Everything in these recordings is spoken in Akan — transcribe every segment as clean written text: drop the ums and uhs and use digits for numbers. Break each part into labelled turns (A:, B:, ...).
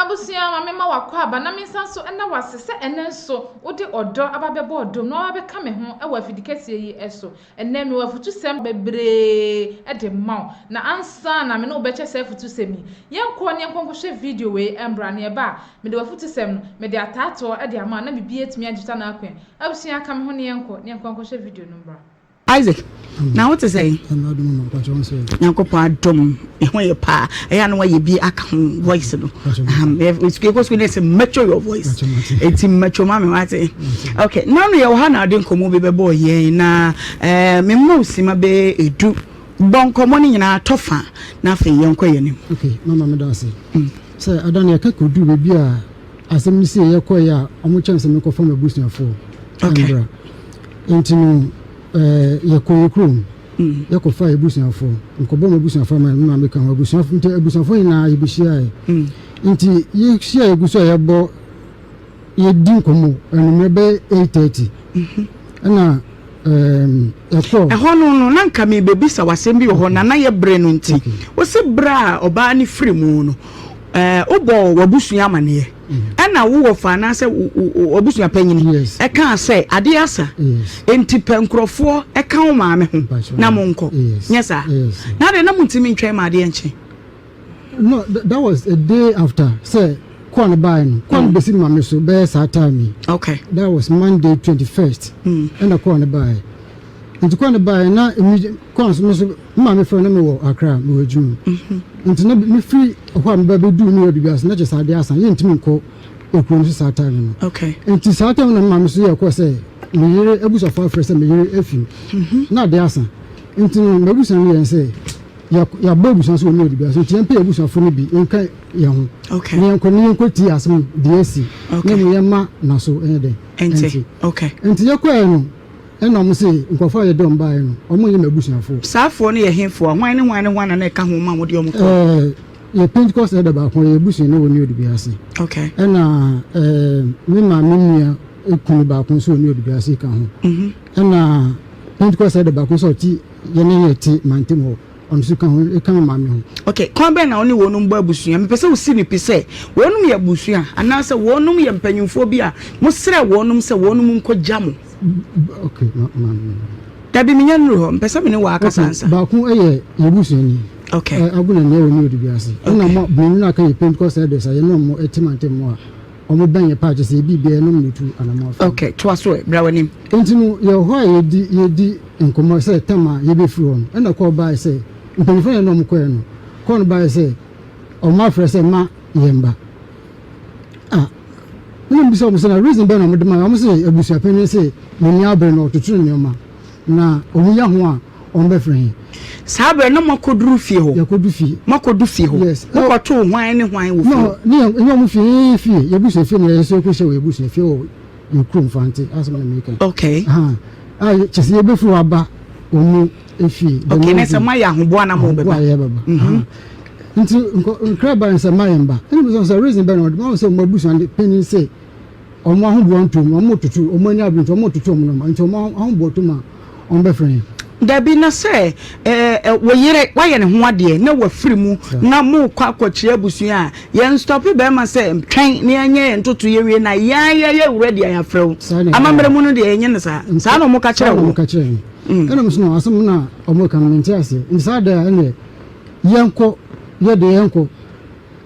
A: Abusua, ma memma w'akwaaba na mensan nso nna wo ase sɛ ɛnnɛ nso wode ɔdɔ aba abɛbɔ ɔdɔ mu na woaba abɛka me ho wɔ afidikɛseɛ yi so. Ɛnnɛ mewɔ afutusɛm bebree de rema wo, na ansa na me ne wo bɛkyɛ saa afutusɛm yi, yɛnkɔ na yɛnkɔ nkɔhwɛ video wei mbra, na yɛba a, mede w'afutusɛm no, mede ataatoɔ de ama wo na biribiara atumi agyita n'akwan. Abusua, ka me ho na yɛnkɔ na yɛnkɔ nkɔhwɛ video no mbra.
B: Isaac, na wo te sɛn? Nyankopɔn adom, me ho yɛ paa. Ɛyɛ a na wayɛ bi aka ho voice no. Yɛkɔ sukuu ne sɛ mature your voice. Eti mature ma me wate. Okay, na no yɛwɔ ha na ade nkɔmmɔ bi bɛbɔɔ yɛn na eh, me mma osima bɛyɛ edu. Bɔ nkɔmmɔ no nyinaa tɔ fa na afei yɛnkɔ yɛn anim.
C: Okay, mama meda ase. Sɛ ada no yɛka kɔduru baabi a asɛm no sii yɛkɔeɛ a wɔkyɛm sɛ menkɔfa m'abusuafoɔ mbra. Nti no yɛkɔɔ yɛ kurom mm. Yɛkɔfa yɛ abusuafoɔ nkɔbɔ m'abusuafoɔ ama me maame ka ho abusuafoɔ nti abusuafoɔ nyinaa yɛbɛhyiaeɛ nti yɛhyia yɛgu so a yɛbɔ yɛdi nkɔmmɔ anwummerɛ bɛyɛ 8:30 ɛna ɛkɔɔ
B: ɛhɔ no no na nka mebɛbisa w'asɛm bi wɔ hɔ na na yɛ berɛ no nti wo se berɛ a ɔbaa no firi mu no wobɔɔ w'abusua amaneɛ ɛna wo wɔfa anaasɛ w'abusua panyini ɛkaa sɛ adeɛ asa enti pɛ nkurɔfoɔ ɛka wo maame ho na monkɔ nyɛ saa na adeɛ na montumi ntwɛn ma adeɛ nkye.
C: No, that was a day after sɛ kɔɔ no baeɛ no kɔɔ no bɛsi maame so bɛyɛ saa time yi.
B: Okay.
C: That was Monday 21st. Ɛna kɔɔ no baeɛ. Nti kɔɔ no baeɛ na kɔɔ no so me maame frɛ na mewɔ Accra mewɔ adwuma mu. Nti na mefiri hɔ a meba bɛduu ne wadu bi ase na kyerɛ sɛ adeɛ asa yɛntumi nkɔ ekuro no so saa time no.
B: Okay.
C: Nti saa time na me maame so yɛ kɔɔ sɛ me yere abusuafoɔ afrɛ sɛ me yere afi mu. Na adeɛ asa. Nti no m'abusua no yɛn sɛ yɛabɔ abusua so wɔ ne wadu bi ase nti yɛmpɛ yɛn abusuafoɔ no bi nka yɛn ho.
B: Okay.
C: Na yɛnkɔ na yɛnkɔ tie asɛm deɛ asi.
B: Okay.
C: Na mmom yɛmma n'aso ɛnyɛ dɛn.
B: Ɛnte. Okay.
C: Nti yɛkɔɛ no Ɛna wɔn se, Nkurɔfoɔ a yɛde wɔn baeɛ no, wɔn nyɛ m'abusuafoɔ.
B: Saa foɔ no yɛ hefoɔ? Hwan ne hwan ne hwan na na ɛka ho ma wɔde wɔn kɔɔ?
C: Ɛɛ, yɛ Pentecost elder baako, ɔyɛ abusuani wɔ New Edubiase.
B: Okay.
C: Ɛna ɛɛ, me maame nua kunu baako nso wɔ New Edubiase ka ho. Ɛna Pentecost elder baako nso a ɔte yɛne yɛ te mantam hɔ. Ɔno nso ka ho, ɛka me maame ho.
B: Ok, kwan bɛn na wo ne wɔnom bɔ abusua? Mepɛ sɛ wosi no pi sɛ wɔnom yɛ abusua anaasɛ wɔnom yɛ mpanyimfoɔ bi a mosrɛ wɔnom sɛ wɔnom nkɔgya mo.
C: Ok, ma, ma, ma.
B: Dabi, menya nnuru hɔ. Mepɛ sɛ me ne wo akasa
C: Ok,
B: ansa.
C: baako yɛ yɛn busuani.
B: Ok.
C: Ɛ, Agona nea wɔ New Dubiase.
B: Ok.
C: Ɛna mo, mmienu no a aka yɛ Pentecost elders a yɛne wɔn te mantam mu a wɔbɛn yɛn paa, kyerɛ sɛ yɛ biribiara yɛne wɔn na ɛtu anamɔn afei.
B: Ok, toa so ɛ, bra w'anim.
C: Enti no, yɛwɔ hɔ a yɛredi, yɛredi nkɔmmɔ sɛ tam a yɛbɛfiri hɔ no, ɛna kɔɔ baeɛ sɛ, mpanimfoɔ no a yɛne wɔn kɔeɛ no, kɔɔ no baeɛ sɛ, wɔafrɛ sɛ mma yɛmma. Ah, ɛna mebisa wɔn sɛ, na reason bɛn na wɔde mae? Wɔn se abusuapanin se n'ani abere na ɔtoto nneɛma, na wɔyɛ ho a wɔbɛfrɛ yɛn.
B: Saa berɛ no na moakɔduru fie hɔ?
C: Yɛakɔdu fie.
B: Moakɔdu fie hɔ?
C: Yes.
B: Mokɔtoo hwan ne hwan wɔ fie hɔ?
C: No, ne yɛn, ɛnyɛ wɔn fie, yɛn fie, yɛn abusua fie na yɛn nso yɛkɔhyia wɔ yɛn abusua fie wɔ yɛn kurom Fante, asɛm na meka yi.
B: Okay.
C: Aha. A kyerɛ sɛ yɛbɛfiri hɔ aba wɔn fie.
B: Okay, na sɛ moayɛ ahoboa na mobɛba.
C: Ahoboa a yɛbɛba.
B: Mhm.
C: Nti nkra ba sɛ ma yɛn ba. Ɛna bisa sɛ reason bɛn na wɔde ma sɛ wɔn abusua no panyin sɛ wɔn ahoboa ntom, wɔn toto, wɔn ani abere nti wɔn toto wɔn nneɛma nti wɔn ahoboa tom a wɔn bɛfrɛ yɛn.
B: Dabi, na sɛ ɛɛ wo yere wayɛ ne ho adeɛ na wafiri mu na mokɔ akɔkyerɛ abusua a, yɛn stɔpe bɛrima sɛ twɛn na yɛnyɛ yɛn ntoto yɛ wie na yɛn yɛyɛ wura deɛ yɛafrɛ wo. Amammerɛ mu no deɛ yɛnyɛ no saa. Saa na wɔka kyerɛ
C: wo. Saa na
B: wo.
C: wɔka kyerɛ me. Ɛna mo so no asɛm no a wɔka no mente aseɛ. Nti saa da a ɛneɛ yɛnkɔ yɛ deɛ yɛnkɔ.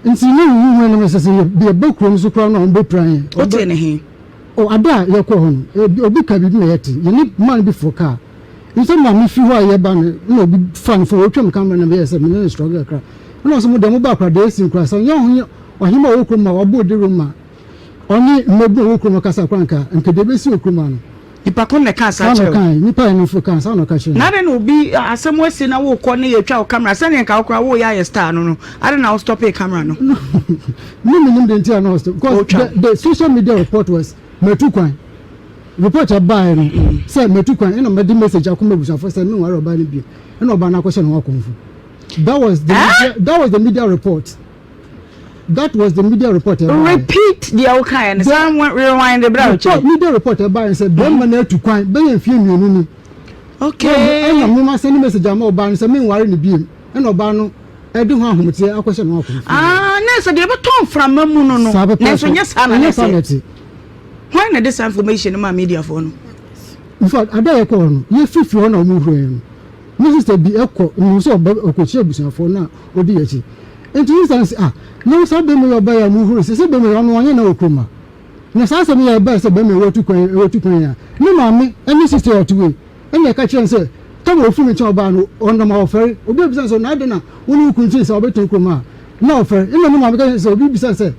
C: Nti ne huhu no sɛ sɛ yɛba kurom so koraa no a wɔbɛpira yɛn.
B: Wotee ne he?
C: O, ada a yɛkɔɔ hɔ no, obi ka biribi ma yɛte. Yɛne man bi foro kaa. Nso na mefi hɔ a yɛba no, na obi fa no fon, otwa me camera na meyɛɛ sɛ me ne no struggle kakra. Ɛna ɔse, mo deɛ mobaa koraa, deɛ asi koraa, sɛ ɔnyɛ ɔhene, ɔhemmaa a ɔwɔ kurom a wabɔ dawuro ma ɔne mmabunu a wɔwɔ kurom kasa koraa anka, anka deɛ ɛbɛsi wɔ kurom ha no.
B: Nipa ko na ɛkaa saa
C: Saa na
B: kyerɛɛ wo?
C: ɔkae, nipa a yɛne no foro kaa no, saa na ɔka kyerɛɛ me.
B: Na adɛn na obi asɛm asi na worekɔ na yɛtwa wo camera sɛdeɛ nka wo koraa woreyɛ ayɛ star no no, adɛn na wo stopee camera no?
C: No, me menim deɛ nti a na ɔstop, because
B: Ɔretwa
C: the, the social media report was matu kwan. Report a ɛbaeɛ no sɛ matu kwan ɛna mɛde message akɔma abusuafoɔ sɛ menware ɔbaa no bio ɛna ɔbaa no akɔhyɛ ne ho akɔmfo. That was the
B: Eh?
C: media, that was the media report. That was the media report ɛbaeɛ.
B: Repeat deɛ wokaeɛ no, san rewind berɛ a wokyerɛ.
C: Media report ɛbaeɛ sɛ bɛrima no atu kwan bɛyɛ mfeɛ mmienu ni.
B: Okay.
C: Ɛna mema send message ama ɔbaa no sɛ menware no bio ɛna ɔbaa no ɛde ho ahometeɛ akɔhyɛ ne ho akɔmfo.
B: Ah, na na sɛ deɛ ɛbɛtɔ mframa mu no no, nanso nyɛ saa na na ɛte. Hwan na ɛde saa information no maa mediafoɔ no?
C: In fact, ada yɛ kɔɔ no, yɛfifiri hɔ na wɔn huro yɛn no. Me sister bi ɛkɔ, mehu sɛ ɔba ɔkɔkyia abusuafoɔ no a ɔdi yɛn akyi. Nti me sister no sɛ, ah, na saa bɛrima yi ɔbaeɛ a mohuro sɛ sɛ bɛrima yi ɔno ɔnyɛ na wɔ kurom ha. Na saa asɛm yi a ɛbae sɛ bɛrima yi watu kwan watu kwan yi a, ne maame ne sister yi ɔte wei ɛna ɛka kyerɛ no sɛ tam a ɔfiri me nkyɛn ɔbaa no ɔnam a ɔfɛre. Obi abisa no sɛ na adɛn na wo ne wo kunu kyini sɛ ɔbɛtena kurom ha a na ɔfɛre. Ɛna ne maame ka kyerɛ no sɛ obi bisa no sɛ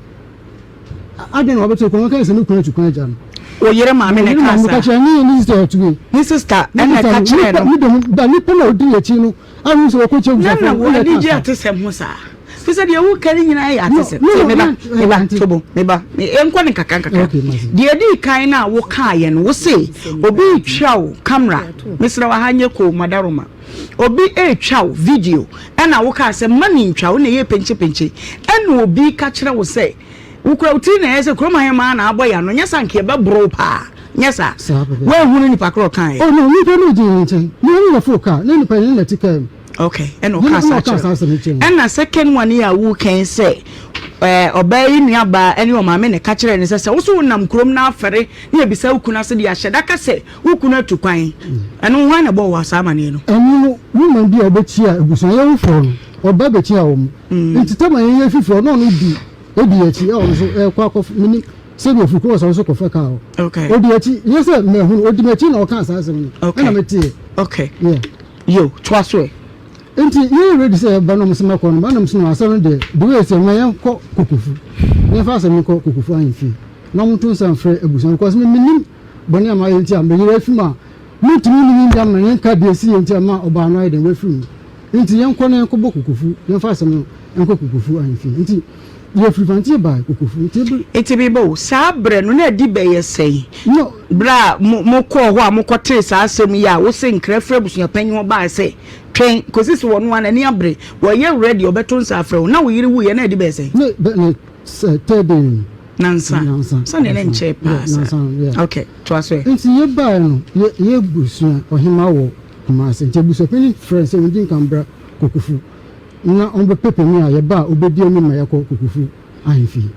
C: adɛn na wabɛtena kurom ha ɔka kyerɛ sɛ ne kunu atu kwan agya no.
B: Wo yere maame na ɛkaa saa?
C: Ka kyerɛ ne ne sister ɔte wei.
B: Ne sister ɛna ɛka kyerɛ no.
C: Ne nipa na ɔdi akyi no ahu sɛ wɔkɔkyɛ abusuafoɔ.
B: Nana wo ani gye atesɛm ho saa? Fi sɛ deɛ woka no nyinaa yɛ atesɛm. Sɛ meba, meba, tobo, meba, yɛnkɔ ne nkakra nkakra. Deɛ ɛdii kan no a wokaeɛ no, wo se obi retwa wo camera, mesrɛ wo aha nyɛ koom, Madaroma. Obi retwa wo video ɛna wokaa sɛ mma ne ntwa wo na ɛyɛ penkyepenkye. Ɛna obi ka kyerɛ wo sɛ Wokura wo tiri na ɛyɛ sɛ kurom ahemaa na abɔ yɛn ano, nyɛ saa nka yɛbɛboro wo paa, nyɛ saa?
C: Saa pɛpɛɛpɛ.
B: Woanhunu nipa korɔ ɔkaeɛ?
C: Oh no, nipa no gyina ne nkyɛn, me ne no foro kaa, na nipa no ne na te kaa mu.
B: Okay, ɛna ɔkaa saa kyerɛ wo. Ɛna second one yi a woka yi sɛ ɛɛ ɔbaa yi nua baa ɛne ɔmaame na ɛka kyerɛɛ no sɛ sɛ wo so wonam kurom na afɛre na yɛbisa wo kunu ase deɛ ahyɛ da ka sɛ wo kunu atu kwan, ɛno hwan na ɛbɔɔ wo saa amaneɛ no?
C: Ɛno no, woman bi a ɔbɛkyia abusua yɛwofoɔ no, ɔba bɛkyia wɔn, nti tɛm a yɛn yɛfifiri hɔ na ɔno di Odi akyi a ɔno nso ɛkɔ akɔ mini sɛdeɛ ofiri kuro ɔsɔre nso kɔfa kaa hɔ.
B: Okay.
C: Odi akyi nyɛ sɛ mɛhunu odi m'akyi na ɔkaa saa asɛm no.
B: Okay.
C: Ɛna meteɛ.
B: Okay.
C: Yeah.
B: Yo toa so ɛ.
C: Nti yɛn ready sɛ yɛba na ɔmo sɛ mɛkɔ no ba na ɔmo sɛ no asɛm no deɛ the way ɛsɛ ma yɛn kɔ kokofu na yɛn fa asɛm no kɔ kokofu ahemfie na ɔmo nto nsa mfrɛ abusua because me menim bɔne a mayɛ nti a meyere afi mu a mentumi ne me nua ma yɛn ka deɛ ɛsi yɛ nti a ma ɔbaa no ayɛ dɛn wafiri mu. Nti yɛnkɔ na yɛnkɔbɔ Kokofu, yɛmfa asɛm no nkɔ Kokofu ahemfie. Nti yɛfiri Fantie baa Kokofu. Nti ebere.
B: Nti me ba o, saa berɛ no na adi bɛyɛ sɛn?
C: No.
B: Berɛ a mo, mokɔɔ hɔ a mokɔtee saa asɛm yi a wose nkra firi abusuapanyin hɔ baa sɛ, twɛn kɔsi sɛ ɔno ara n'ani abere, wayɛ ready, ɔbɛto nsa afrɛ wo. Na wo yere wuiɛ na adi bɛyɛ sɛn?
C: Ne, bɛ, ne, sɛ, third day no.
B: Nansa.
C: Nansa.
B: Sɛdeɛ na nkyɛɛ paa
C: Yeah,
B: saa.
C: nansa, yeah.
B: Okay, toa so ɛ.
C: Nti yɛbaeɛ no, yɛ, yɛabusua ɔhemmaa wɔ. Kumasi. Nti abusuapanyin frɛɛ no sɛ ondi nkan mbra Kokofu na ɔmbɛpɛ panyin a yɛba a obedi anim ma yɛakɔ Kokofu ahemfie.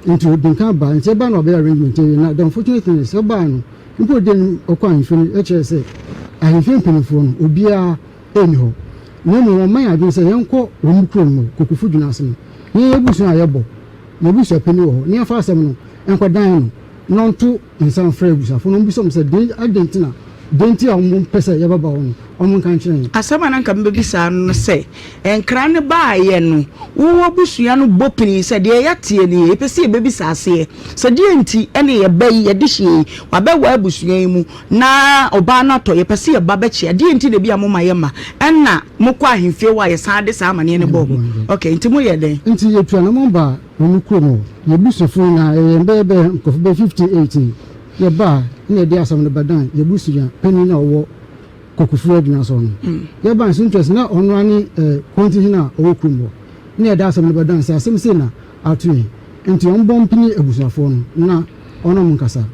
C: Nti odi nkan baa, nti yɛbaa na ɔbɛyɛ arrangement awie na the unfortunate thing is ɔbaa no mpo odi anim ɔkɔ ahemfie no ɛkyerɛ sɛ ahemfie mpanyinfoɔ no obiara ɛnni hɔ na mmom wɔma yɛn adwene sɛ yɛnkɔ wɔn kurom no Kokofu Dwena ase no na yɛn abusua a yɛbɔ yɛn abusuapanyin wɔ hɔ na yɛmfa asɛm no nkɔdan no na ɔnto nsa mfrɛ abusuafo no, ɔmbisa wɔn sɛ, Dɛn, adɛn nti na, dɛn nti a wɔmpɛ sɛ yɛbɛba hɔ no, wɔnka nkyerɛ yɛn.
B: Asɛm a na anka mebɛbisa no ne sɛ, Nkra no baeɛ no, wo abusua no bɔ pinii sɛ, Deɛ yɛateɛ nie, yɛpɛ sɛ yɛbɛbisa aseɛ sɛ deɛn nti na yɛba yi, yɛde hyeɛ yi, wabɛwaa abusua yi mu, na ɔbaa no atɔ, yɛpɛ sɛ yɛba bɛkyea, deɛn nti na ebia momma yɛmma? Ɛnna mokɔ ahemfie hɔ a yɛsan de saa amaneɛ no bɔɔ mo. Ok, nti moyɛɛ dɛn?
C: Nti yɛtuu anamɔn baa Wɔn kurom hɔ, yɛn abusuafo nyinaa, yɛyɛ yɛn bɛyɛ bɛyɛ nkurɔfo bɛyɛ 15, 18. Yɛbaa na yɛde asɛm no bɛdan yɛn abusua panyin a ɔwɔ Kokofu Adwuma so no. Yɛbaa nso interest na ɔno ara ne eh, Kɔnti hene a ɔwɔ kurom hɔ. Na yɛde asɛm no bɛdan sɛ asɛm sei na ato yɛn. Nti ɔmbɔ mpini abusuafoɔ no na ɔne wɔn nkasa.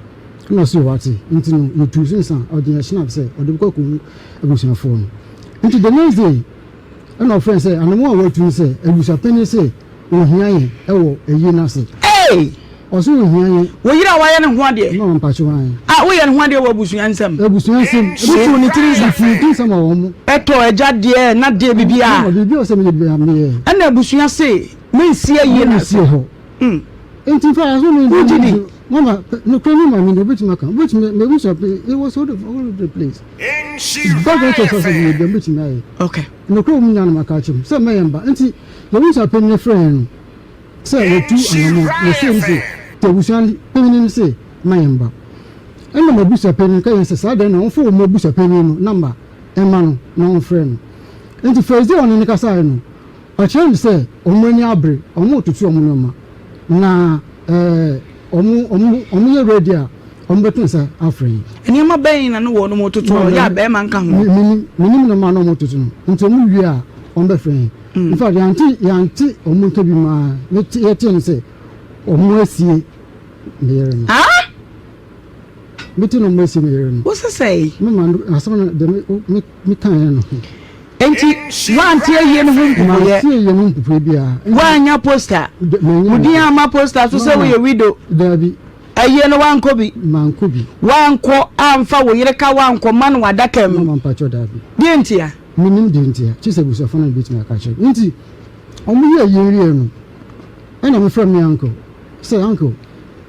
C: Ɛna ɔse wate. Nti no yɛtuu so nsa, ɔgye yɛn schnapp sɛ ɔde bɛkɔ akɔhu abusuafoɔ no. Nti the next day ɛna ɔfrɛ sɛ anamɔ a watu no sɛ abusuapanyin se Ohia yɛn wɔ ayie no ase.
B: Ei!
C: Ɔse ohia yɛn.
B: Wo yere a wayɛ ne ho adeɛ.
C: No mpakyɛw ae.
B: A woyɛ ne ho adeɛ wɔ abusua nsam.
C: Abusua nsam.
B: Wotuu ne tiri nsa.
C: Metuu ne tiri nsa ma wɔn mo.
B: Ɛtɔ agya deɛ na deɛ biribiara.
C: Mama biribi a ɔsɛ meyɛ biara meyɛɛ.
B: Ɛna abusua se mensi ayie no
C: ase. Mensi hɔ. Nti nfa aso mi.
B: Wogye di.
C: Mama nokura mi maame ni obetumi aka obetumi mebusua it was all over the place. Background check sɛ meyɛ biara obetumi ayɛ.
B: Okay.
C: Nokorɛ wɔ mu nyinaa na maka akyerɛ mo, sɛ mɛyɛ mba. Ntsi y'ebusua panyin no frɛɛ hɛn no sɛ yetu anamɔn, yɛsee no se, Tse ebusua panyin no se ma yɛmba. Nna m'ebusua panyin no ka hɛn sɛ saa da no na ɔmfa hɔn mu ebusua panyin no number mma no na ɔmfrɛ no. Ntsi first day a ɔnye no kasae no, ɔkyerɛɛ no sɛ hɔn enyi aber, wɔrototo hɔn ndzɛmba na wɔyɛ ready a wɔbɛto nsa afrɛ yɛn.
B: Nneɛma bɛn na ne wɔnom retoto a ɔyɛ a bɛrima nka ho?
C: Menim, menim nneɛma a na wɔretoto no. Nti wɔn wie a, wɔbɛfrɛ yɛn. In fact, yɛante, yɛante wɔn nka bi maa yɛte, yɛtee no sɛ wɔn asie me yere no.
B: Ah!
C: Mete na wɔn asie me yere no.
B: Wo sɛ sɛe?
C: Me ma no, asɛm no deɛ me, me, me kaeɛ no.
B: Enti woante ayie no ho mpopoeɛ?
C: Mante ayie no ho mpopoeɛ biara.
B: Woannya poster? Wo din amma poster so sɛ woyɛ widow?
C: Daabi.
B: Ayie no woankɔ bi?
C: Mankɔ bi.
B: Woankɔ amfa wo yere ka woankɔma no w'adaka mu?
C: Mama mpakyɛw daabi.
B: Deɛ ntia?
C: Mennim deɛ ntia. Kye sɛ abusuafoɔ no na bɛtumi aka akyerɛ me. Nti wɔyɛɛ ayie wieɛ no, ɛna mefrɛɛ me uncle sɛ, Uncle,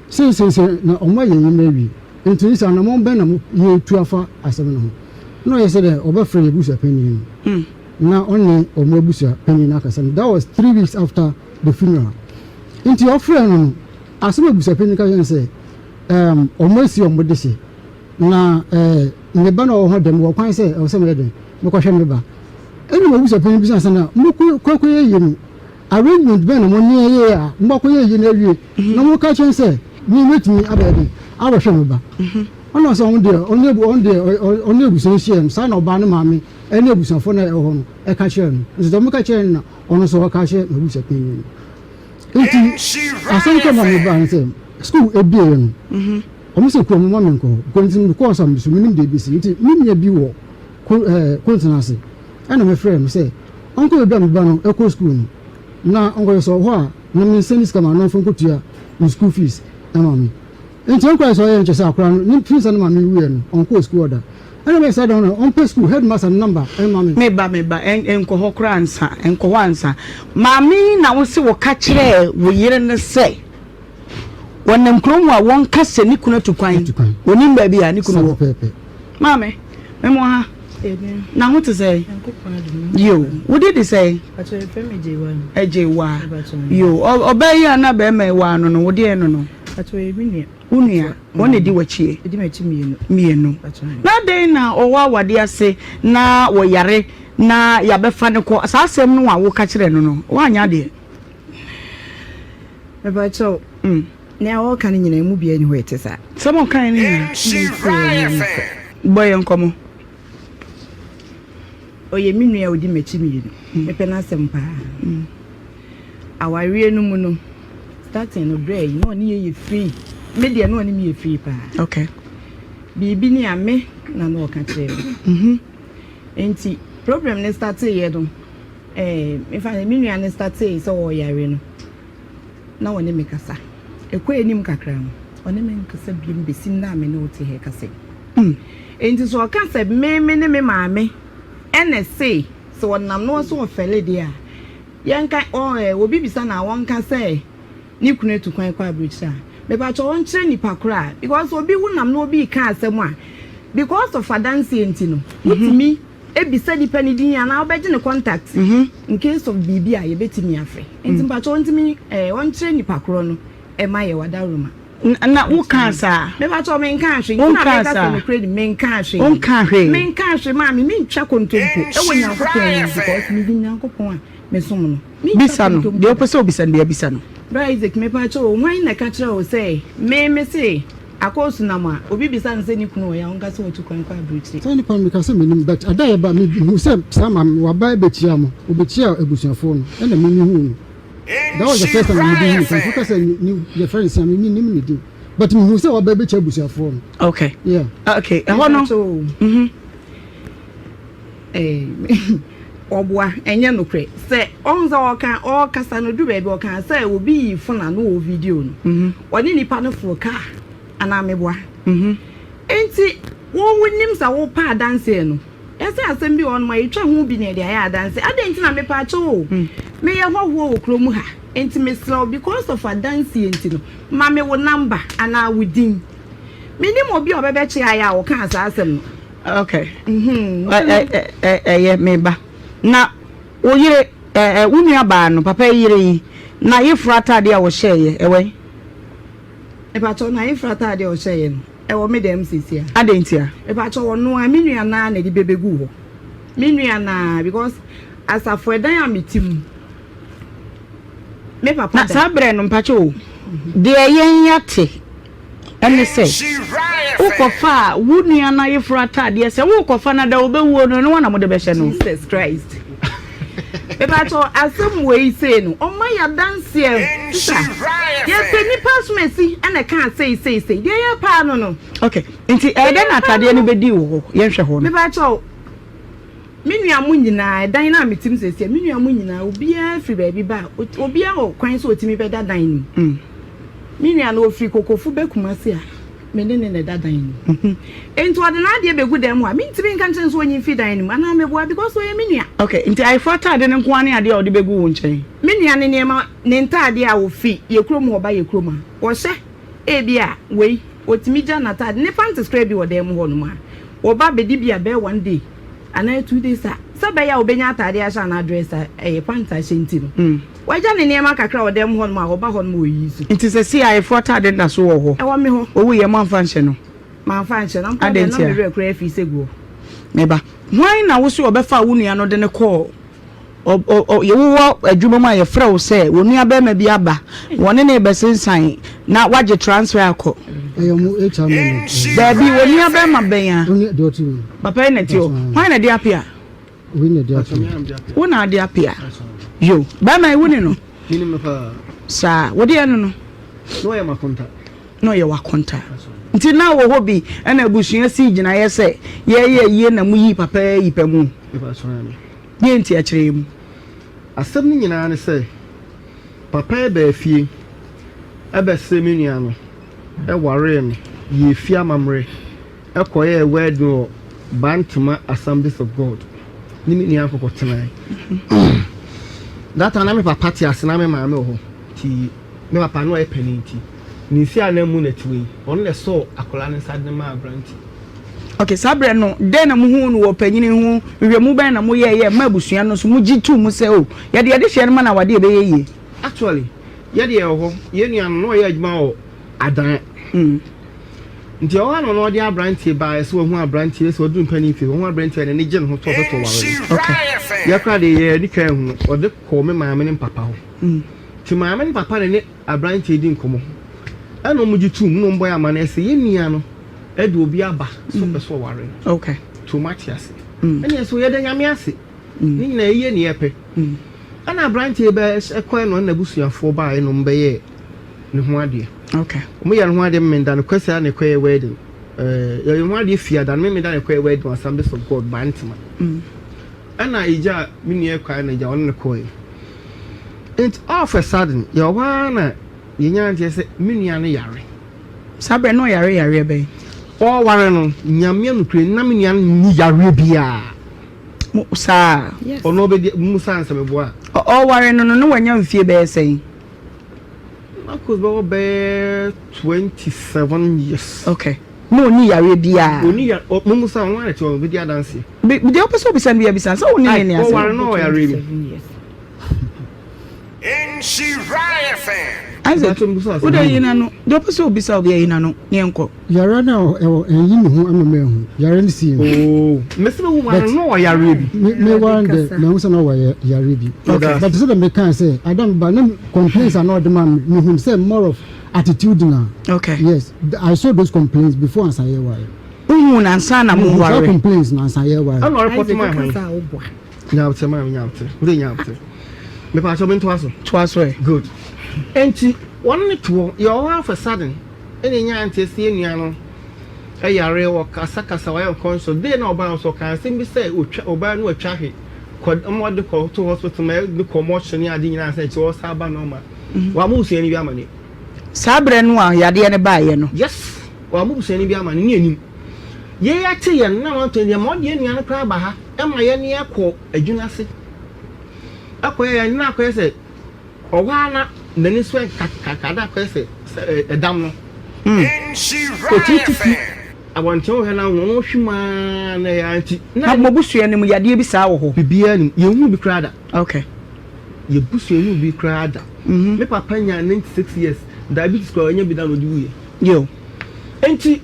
C: seisei na wɔayɛ ayie no awie. Nti sɛ anamɔn bɛn na yɛretu afa asɛm no ho? Na ɔyɛ sɛ dɛ ɔbɛfrɛ yɛn abusua panyin no na ɔne wɔn abusua panyin no akasa. That was 3 weeks after the funeral. Nti ɔfrɛ no no, asɛm a abusua panyin no ka kyerɛ no sɛ, wɔn asi wɔn de hye na ne ba no a ɔwɔ hɔ dɛm wɔ kwan sɛ ɛwɔ sɛ meyɛ dɛn mekɔhwɛ me ba. Ɛna wɔn abusua panyin bisa sɛ na mokɔ yɛ yie no, arrangement bɛn na mo ne yɛ a mobɛkɔyɛ yie no awie na moka kyerɛ sɛ me mɛtumi abɛyɛ dɛn abɛhwɛ me ba. Ɔna sɛ ɔno deɛ ɔne ɔno deɛ ɔne abusua no hyia no saa na ɔbaa ne maame ɛne abusuafoɔ no a ɛwɔ hɔ no ɛka kyerɛ no. Nti sɛ ɔmo ka kyerɛ no na ɔno nso ɔka kyerɛ m'abusua panyin no. Nti asɛm kɔ ma me ba no sɛ school ebieɛ no ɔmo sɛ kurom ma me nkɔ hɔ because nti mekɔɔ sa me so menim deɛ ebesi. Nti me nua bi wɔ ko ɛɛ Kontena ase ɛna mefrɛ no sɛ ɔnkɔ baabi a me ba no ɛkɔ school no na ɔnkɔyɛ sɛ ɔhɔ a na me nsa ni sika ma no ɔmfa nkɔtua ne school fees ɛma me. Nti ɔnkɔyɛ sɛ ɔyɛ nkyɛ sɛ akora no ne firi sɛ ne maame wuiɛ no ɔnkɔɔ school ɔda. Ɛna meyɛ saa da no ɔmpɛ school headmaster no number ɛma me.
B: Me ba me ba nkɔ hɔ koraa ansa nkɔ hɔ ansa. Maame yi na wo se wo ka kyerɛɛ wo yere no sɛ wɔnam kurom hɔ a wɔnka sɛ ne kunu atu kwan, onim baabi a ne kunu wɔ. Maame, me mo ha. Na ho te sɛ? Yo, wo de de sɛ? Agyewa. Yo, ɔbaa yi a na bɛrima yi waa no no, wo deɛ no no? Wo nua, wɔn na di w'akyi? Mmienu. Na dɛn na ɔwɔ awade ase na wɔyare na yɛabɛfa no kɔ? Saa asɛm no a woka kyerɛ no no, woanyɛ adeɛ.
D: Mepakyɛw, nea wɔreka no nyinaa, emu biara nni hɔ a ɛte saa.
B: Nsɛm a ɔkae no nyinaa. Bɔ yɛn nkɔmmɔ.
D: Ɔyɛ me nua a odi m'akyi mmienu. Mepɛ n'asɛm paa. Awareɛ no mu no, starting no berɛ yi, na ɔne yɛ yɛ free. Me deɛ, na ɔne me yɛ free paa.
B: Okay.
D: Biribi ni a me na na ɔka kyerɛ me. Nti problem no starteeɛ no, eh, mefa sɛ me nua no startee sɛ ɔreyare no, na ɔne me kasa. Ɛkɔ anim kakra no, ɔne me nkasa biom bɛsi nnɛ a me ne wo te ha rekasa yi. Enti sɛ ɔka sɛ me me ne me maame ɛna ɛse sɛ ɔnam na ɔse ɔfɛle deɛ a, yɛnka ɔ ɛ obi bisa no a ɔnka sɛ ne kunu atu kwan kɔ aburokyire a, mepakyɛw ɔnkyerɛ nipa korɔ a, because obi wo nam na obi reka asɛm a, because of adanseɛ nti no, wotumi bisa nipa no din anaa wobɛgye ne contact in case of biribi a yɛbɛtumi afrɛ. Nti mpakyɛw ɔntumi ɛ ɔnkyerɛ nipa korɔ no ɛma yɛ wadaworoma.
B: Na wo kaa saa?
D: Me pa kyɛw me nkaa hwee. Nti na me ka sɛ nokorɛ ni me nkaa hwee.
B: Wo nkaa hwee?
D: Me nkaa hwee maame me ntwa kontompo ɛwɔ Nyankopɔn anim because me nim Nyankopɔn a me som no. Me ntwa
B: Bisa no
D: kontompo
B: deɛ wopɛ sɛ obisa no bia bisa no.
D: Bra Isaac me pa kyɛw o hwan na ɛka kyerɛ wo sɛ me me se akɔɔsu nam a obi bisa no sɛ ne kunu wɔ he a ɔnka sɛ watu kwan kɔ abrokyire.
C: Saa nipa no meka sɛ menim but ada a yɛba me hu sɛ saa maame no waba bɛkyia mo ɔbɛkyia abusuafoɔ no ɛna me me huu no. That was the first time a mede hu no sɛ nso sɛ ne yɛfrɛ no sɛ me menim ne din but mehu sɛ waba bɛkyɛ abusuafoɔ no.
B: Okay.
C: Yeah.
B: Okay. Ɛhɔ no.
D: Mhm. Ɔboa ɛnyɛ nokorɛ sɛ ɔhu sɛ ɔka ɔkasa no du baabi ɔka sɛ obi yi fon ano wɔ video no ɔne nipa no foro kaa anaa meboa nti wo wonim sɛ wopɛ adanseɛ no. Yɛse asɛm bi wɔ hɔnom a yɛtwa ho bi na yɛde ayɛ adanse. Adɛn nti na mepaakyɛw o, meyɛ hɔhoɔ wɔ kurom ha, nti mesrɛ wo because of adanseɛ nti no, ma me wo number anaa wo din. Menim obi a ɔbɛbɛkye ayɛ a ɔkaa saa asɛm no.
B: Okay. Ɛyɛ meba. Na wo yere, wo nua baa no, papa yi yere yi, na yeforo ataadeɛ a wɔhyɛeɛ, ɛwɔ he?
D: Mepakyɛw, n'ayeforo ataadeɛ a ɔhyɛeɛ no, Ɛwɔ me dɛm sesia.
B: Adɛn ntia?
D: Mepakyɛw ɔno a me nua naa na ɛde bɛbɛgu hɔ. Me nua naa because asafo ɛdan a mete mu me papa
B: Na saa berɛ no mpakyɛw o, deɛ yɛn yɛate ɛne sɛ wokɔfaa wo nua no ayeforo ataadeɛ sɛ wokɔfa no da ɔbɛwuo no ɛno wa na mode bɛhyɛ no.
D: Jesus Christ. Mepakyɛw asɛm wei sei no ɔma yɛ adanseɛ sista yɛpɛ nipa asomasi ɛna ɛkaa sei sei sei deɛ yɛ paa no no.
B: Okay nti ɛyɛ dɛn na ataadeɛ no bɛdii wɔ hɔ yɛnhwɛ hɔ no.
D: Mepakyɛw. Me nua mo nyinaa, ɛdan no a mete mu seesei, me nua mo nyinaa, obiara firi baabi ba a, obiara wɔ kwan sɛ ɔtumi bɛda dan no mu. Me nua no, ɔfiri Kokofu ba Kumasi a, me ne no na ɛda dan no mu. Enti ɔde n'adeɛ bɛgu dan mu a, mentumi nka nkyerɛ no sɛ ɔnyi mfiri dan no mu anaa meboa because ɔyɛ me nua.
B: Okay, nti ayeforɔ ataade no nko ara ne adeɛ a ɔde bɛgu wo nkyɛn?
D: Me nua no nneɛma, ne ntaadeɛ a ɔfiri yɛn kurom hɔ ba yɛn kurom a, ɔhyɛ. Ebia wei, ɔtumi gya n'ataade, ne panties koraa bi wɔ dan mu hɔnom a, ɔba bɛdi bi a bɛyɛ one day anaa 2 days a, sɛ ɛbɛyɛ a ɔbɛnya ataadeɛ ahyɛ anaa dress a ɛyɛ pant ahyɛ nti no, wagya ne nneɛma kakra wɔ dan mu hɔnom a, ɔba hɔnom a ɔyi so.
B: Nti sɛsei ayeforɔ ataade no da so wɔ hɔ?
D: Ɛwɔ me hɔ.
B: Ɔwuiɛ moamfa anhyɛ no?
D: Mamfa anhyɛ no, ampa
B: Adɛn
D: deɛ na
B: ntia?
D: me werɛ koraa afiri sɛ gu hɔ.
B: Me ba, hwan na wo se ɔbɛfaa wo nua no de no kɔɔ Wowɔ adwuma mu a yɛfrɛ wo sɛ wo nua barima bi aba, wɔne no rebɛsensan na woagye transfer akɔ.
C: Ɛyɛ ɔmo HR manager.
B: Daabi, wo nua barima bɛn a?
C: Ɔne deɛ ɔte mu.
B: Papa yi na ɛte hɔ. Hwan na ɛde apea?
C: Wei na ɛde apea.
B: Wo na ade apea. Yo, barima yi wo ne no?
E: Menim no paa.
B: Saa, wo deɛ no no?
E: Na ɔyɛ m'akonta.
B: Na ɔyɛ w'akonta. Nti na wɔ hɔ bi ɛna abusua sii gyinaeɛ sɛ yɛyɛ ayie na moyii papa yi pɛ mu?
E: Mepa kyɛw aane.
B: Deɛn nti akyerɛ yi mu?
E: Asɛm no nyinaa ne sɛ, papa yi baa fie bɛsee me nua no waree no, yɛɛ fie amammerɛ kɔyɛɛ wedding wɔ Bantama Assemblies of God ne me nua kɔkɔtenae. That time na me papa te ase na me maame wɔ hɔ nti me papa no ɔyɛ panin nti ne nsi ananmu na ɛte wei, ɔno na ɛsɔɔ akwadaa no nsa de no maa aberanteɛ.
B: Ok, saa berɛ no, dɛn na mohuu no wɔ ɔpanyin yi ho? Nhwehwɛmu bɛn na moyɛeɛ ma abusua no nso mogye too mu sɛ, oh, yɛde yɛn adehyeɛ no ma no awadeɛ a ɛbɛyɛ yie?
E: Actually, yɛ deɛ yɛwɔ hɔ, yɛn nua no, na ɔyɛ adwuma wɔ Adan. Nti ɛhɔ ara na ɔno ɔde aberanteɛ baeɛ sɛ wahu aberanteɛ, sɛ waduru mpanin mfeɛ, wahu aberanteɛ a n'ani gye ne ho sɛ ɔpɛ sɛ ɔware no. Yɛ koraa deɛ yɛn ani kan ahu no, ɔde kɔɔ me maame ne me papa hɔ. Nti maame ne papa ne ne aberanteɛ di nkɔmmɔ, ɛna wɔgye toom, na wɔbɔe amanneɛ sɛ yɛn nua no de obi aba sɛ ɔpɛ sɛ ɔware no.
B: Okay.
E: Nti wɔn ate ase. Ɛna yɛ so yɛda Nyame ase. Ne nyinaa yɛyɛ nea yɛpɛ. Ɛna aberanteɛ bɛ ɛkɔɛ no ɛna abusuafoɔ baeɛ na wɔn bɛyɛɛ ne ho adeɛ.
B: Okay.
E: Wɔn yɛ ne ho adeɛ Memenda no Kwasi a na ɛkɔyɛ wedding. Ɛɛ yɛyɛ ho adeɛ Fiada no Memenda na ɛkɔyɛ wedding Assemblies of God Bantama. Ɛna egya me nua kwan na egya ɔne no kɔɛ. Nti all of a sudden yɛwɔ hɔ ara na yɛnya nteɛ sɛ me nua no yare.
B: Saa berɛ no na ɔyare yareɛ bɛn?
E: Ɔreware no, Nyame nokorɛ na me nua no nni yareɛ biara.
B: Mo, saa?
D: Yes.
E: Ɔno ɔbɛdi, mo saa nsɛ meboa.
B: Ɔreware no no, na wanya mfie bɛyɛ sɛn?
E: Marcus bɛwɔ bɛyɛ 27 years.
B: Okay. Na ɔnni yareɛ biara?
E: Ɔnni ya, ɔ, mo mu saa, ɔno ara te hɔ, ɔbɛdi adanseɛ.
B: Be, deɛ wopɛ sɛ obisa no biara bisa no, sɛ wo ne ne nni asɛm.
E: Ɔware no ɔwɔ yareɛ bi.
B: Isaac, wo deɛ yi n'ano, deɛ wopɛ sɛ obisa obiara yi n'ano, ne yɛnkɔ.
C: Yareɛ no a ɛwɔ ɛnyi me ho ama mahu yareɛ no sii no.
E: Oh, mesi me ware no wɔ yareɛ bi.
C: Me me ware no deɛ mahu sɛ na ɔwɔ yareɛ bi.
E: Okay.
C: But sɛ me kan sɛ adam ba na complaints a na ɔde ma me me hu sɛ more of attitudinal.
B: Okay.
C: Yes, I saw those complaints before ansa yɛ ware.
B: Wohu no ansa na mo ware.
C: Saa complaints no ansa yɛ ware.
E: Ɛna ɔrepɔto
D: Isaac
E: maa hwan?
D: kasa a woboa.
E: Nyabotrɛ maame nyabotrɛ. Wode nyabotrɛ. Mepa kyɛw mentoa so.
B: Toa so ɛ.
E: Good. Enti wɔne no toɔ yɛ wɔ hɔ ara for sudden ɛna yɛnyaa nteɛ sɛ yɛn nua no yare ɔkasakasa wayɛ unconscious. Day na ɔbaa nso ɔkaa asɛm bi sɛ ɔtwa ɔbaa no watwa ahwe kɔ ɔma ɔde kɔ to hospital ma yɛde kɔ mortuary ne ade nyinaa sɛ nkyɛ ɔsa aba normal. Wamma busuani bi amaneɛ.
B: Saa berɛ no a yadeɛ no baeɛ no.
E: Yes. Wamma busuani bi amaneɛ ne anim. Yei ate yɛn na wɔn atɔ deɛ ma ɔde yɛn nua no koraa ba ha ma yɛn ne akɔ adwuma ase akɔyɛ yɛn na akɔyɛ sɛ ɔhɔ ara na n'ani so kakaka na akɔyɛ sɛ sɛ ɛdam no. Ɔtumi titi abɔnten hɔ na wɔn hwe mu ara na ɛyɛ ara nti.
B: Na mo busua no mu yadeɛ bi saa wɔ hɔ?
E: Biribiara nim yɛn hu bi koraa da.
B: Okay.
E: Yɛ busua hu bi koraa da. Me papa nya 96 years diabetes koraa ɔnya bi da na ɔde wuiɛ.
B: Yo.
E: Nti.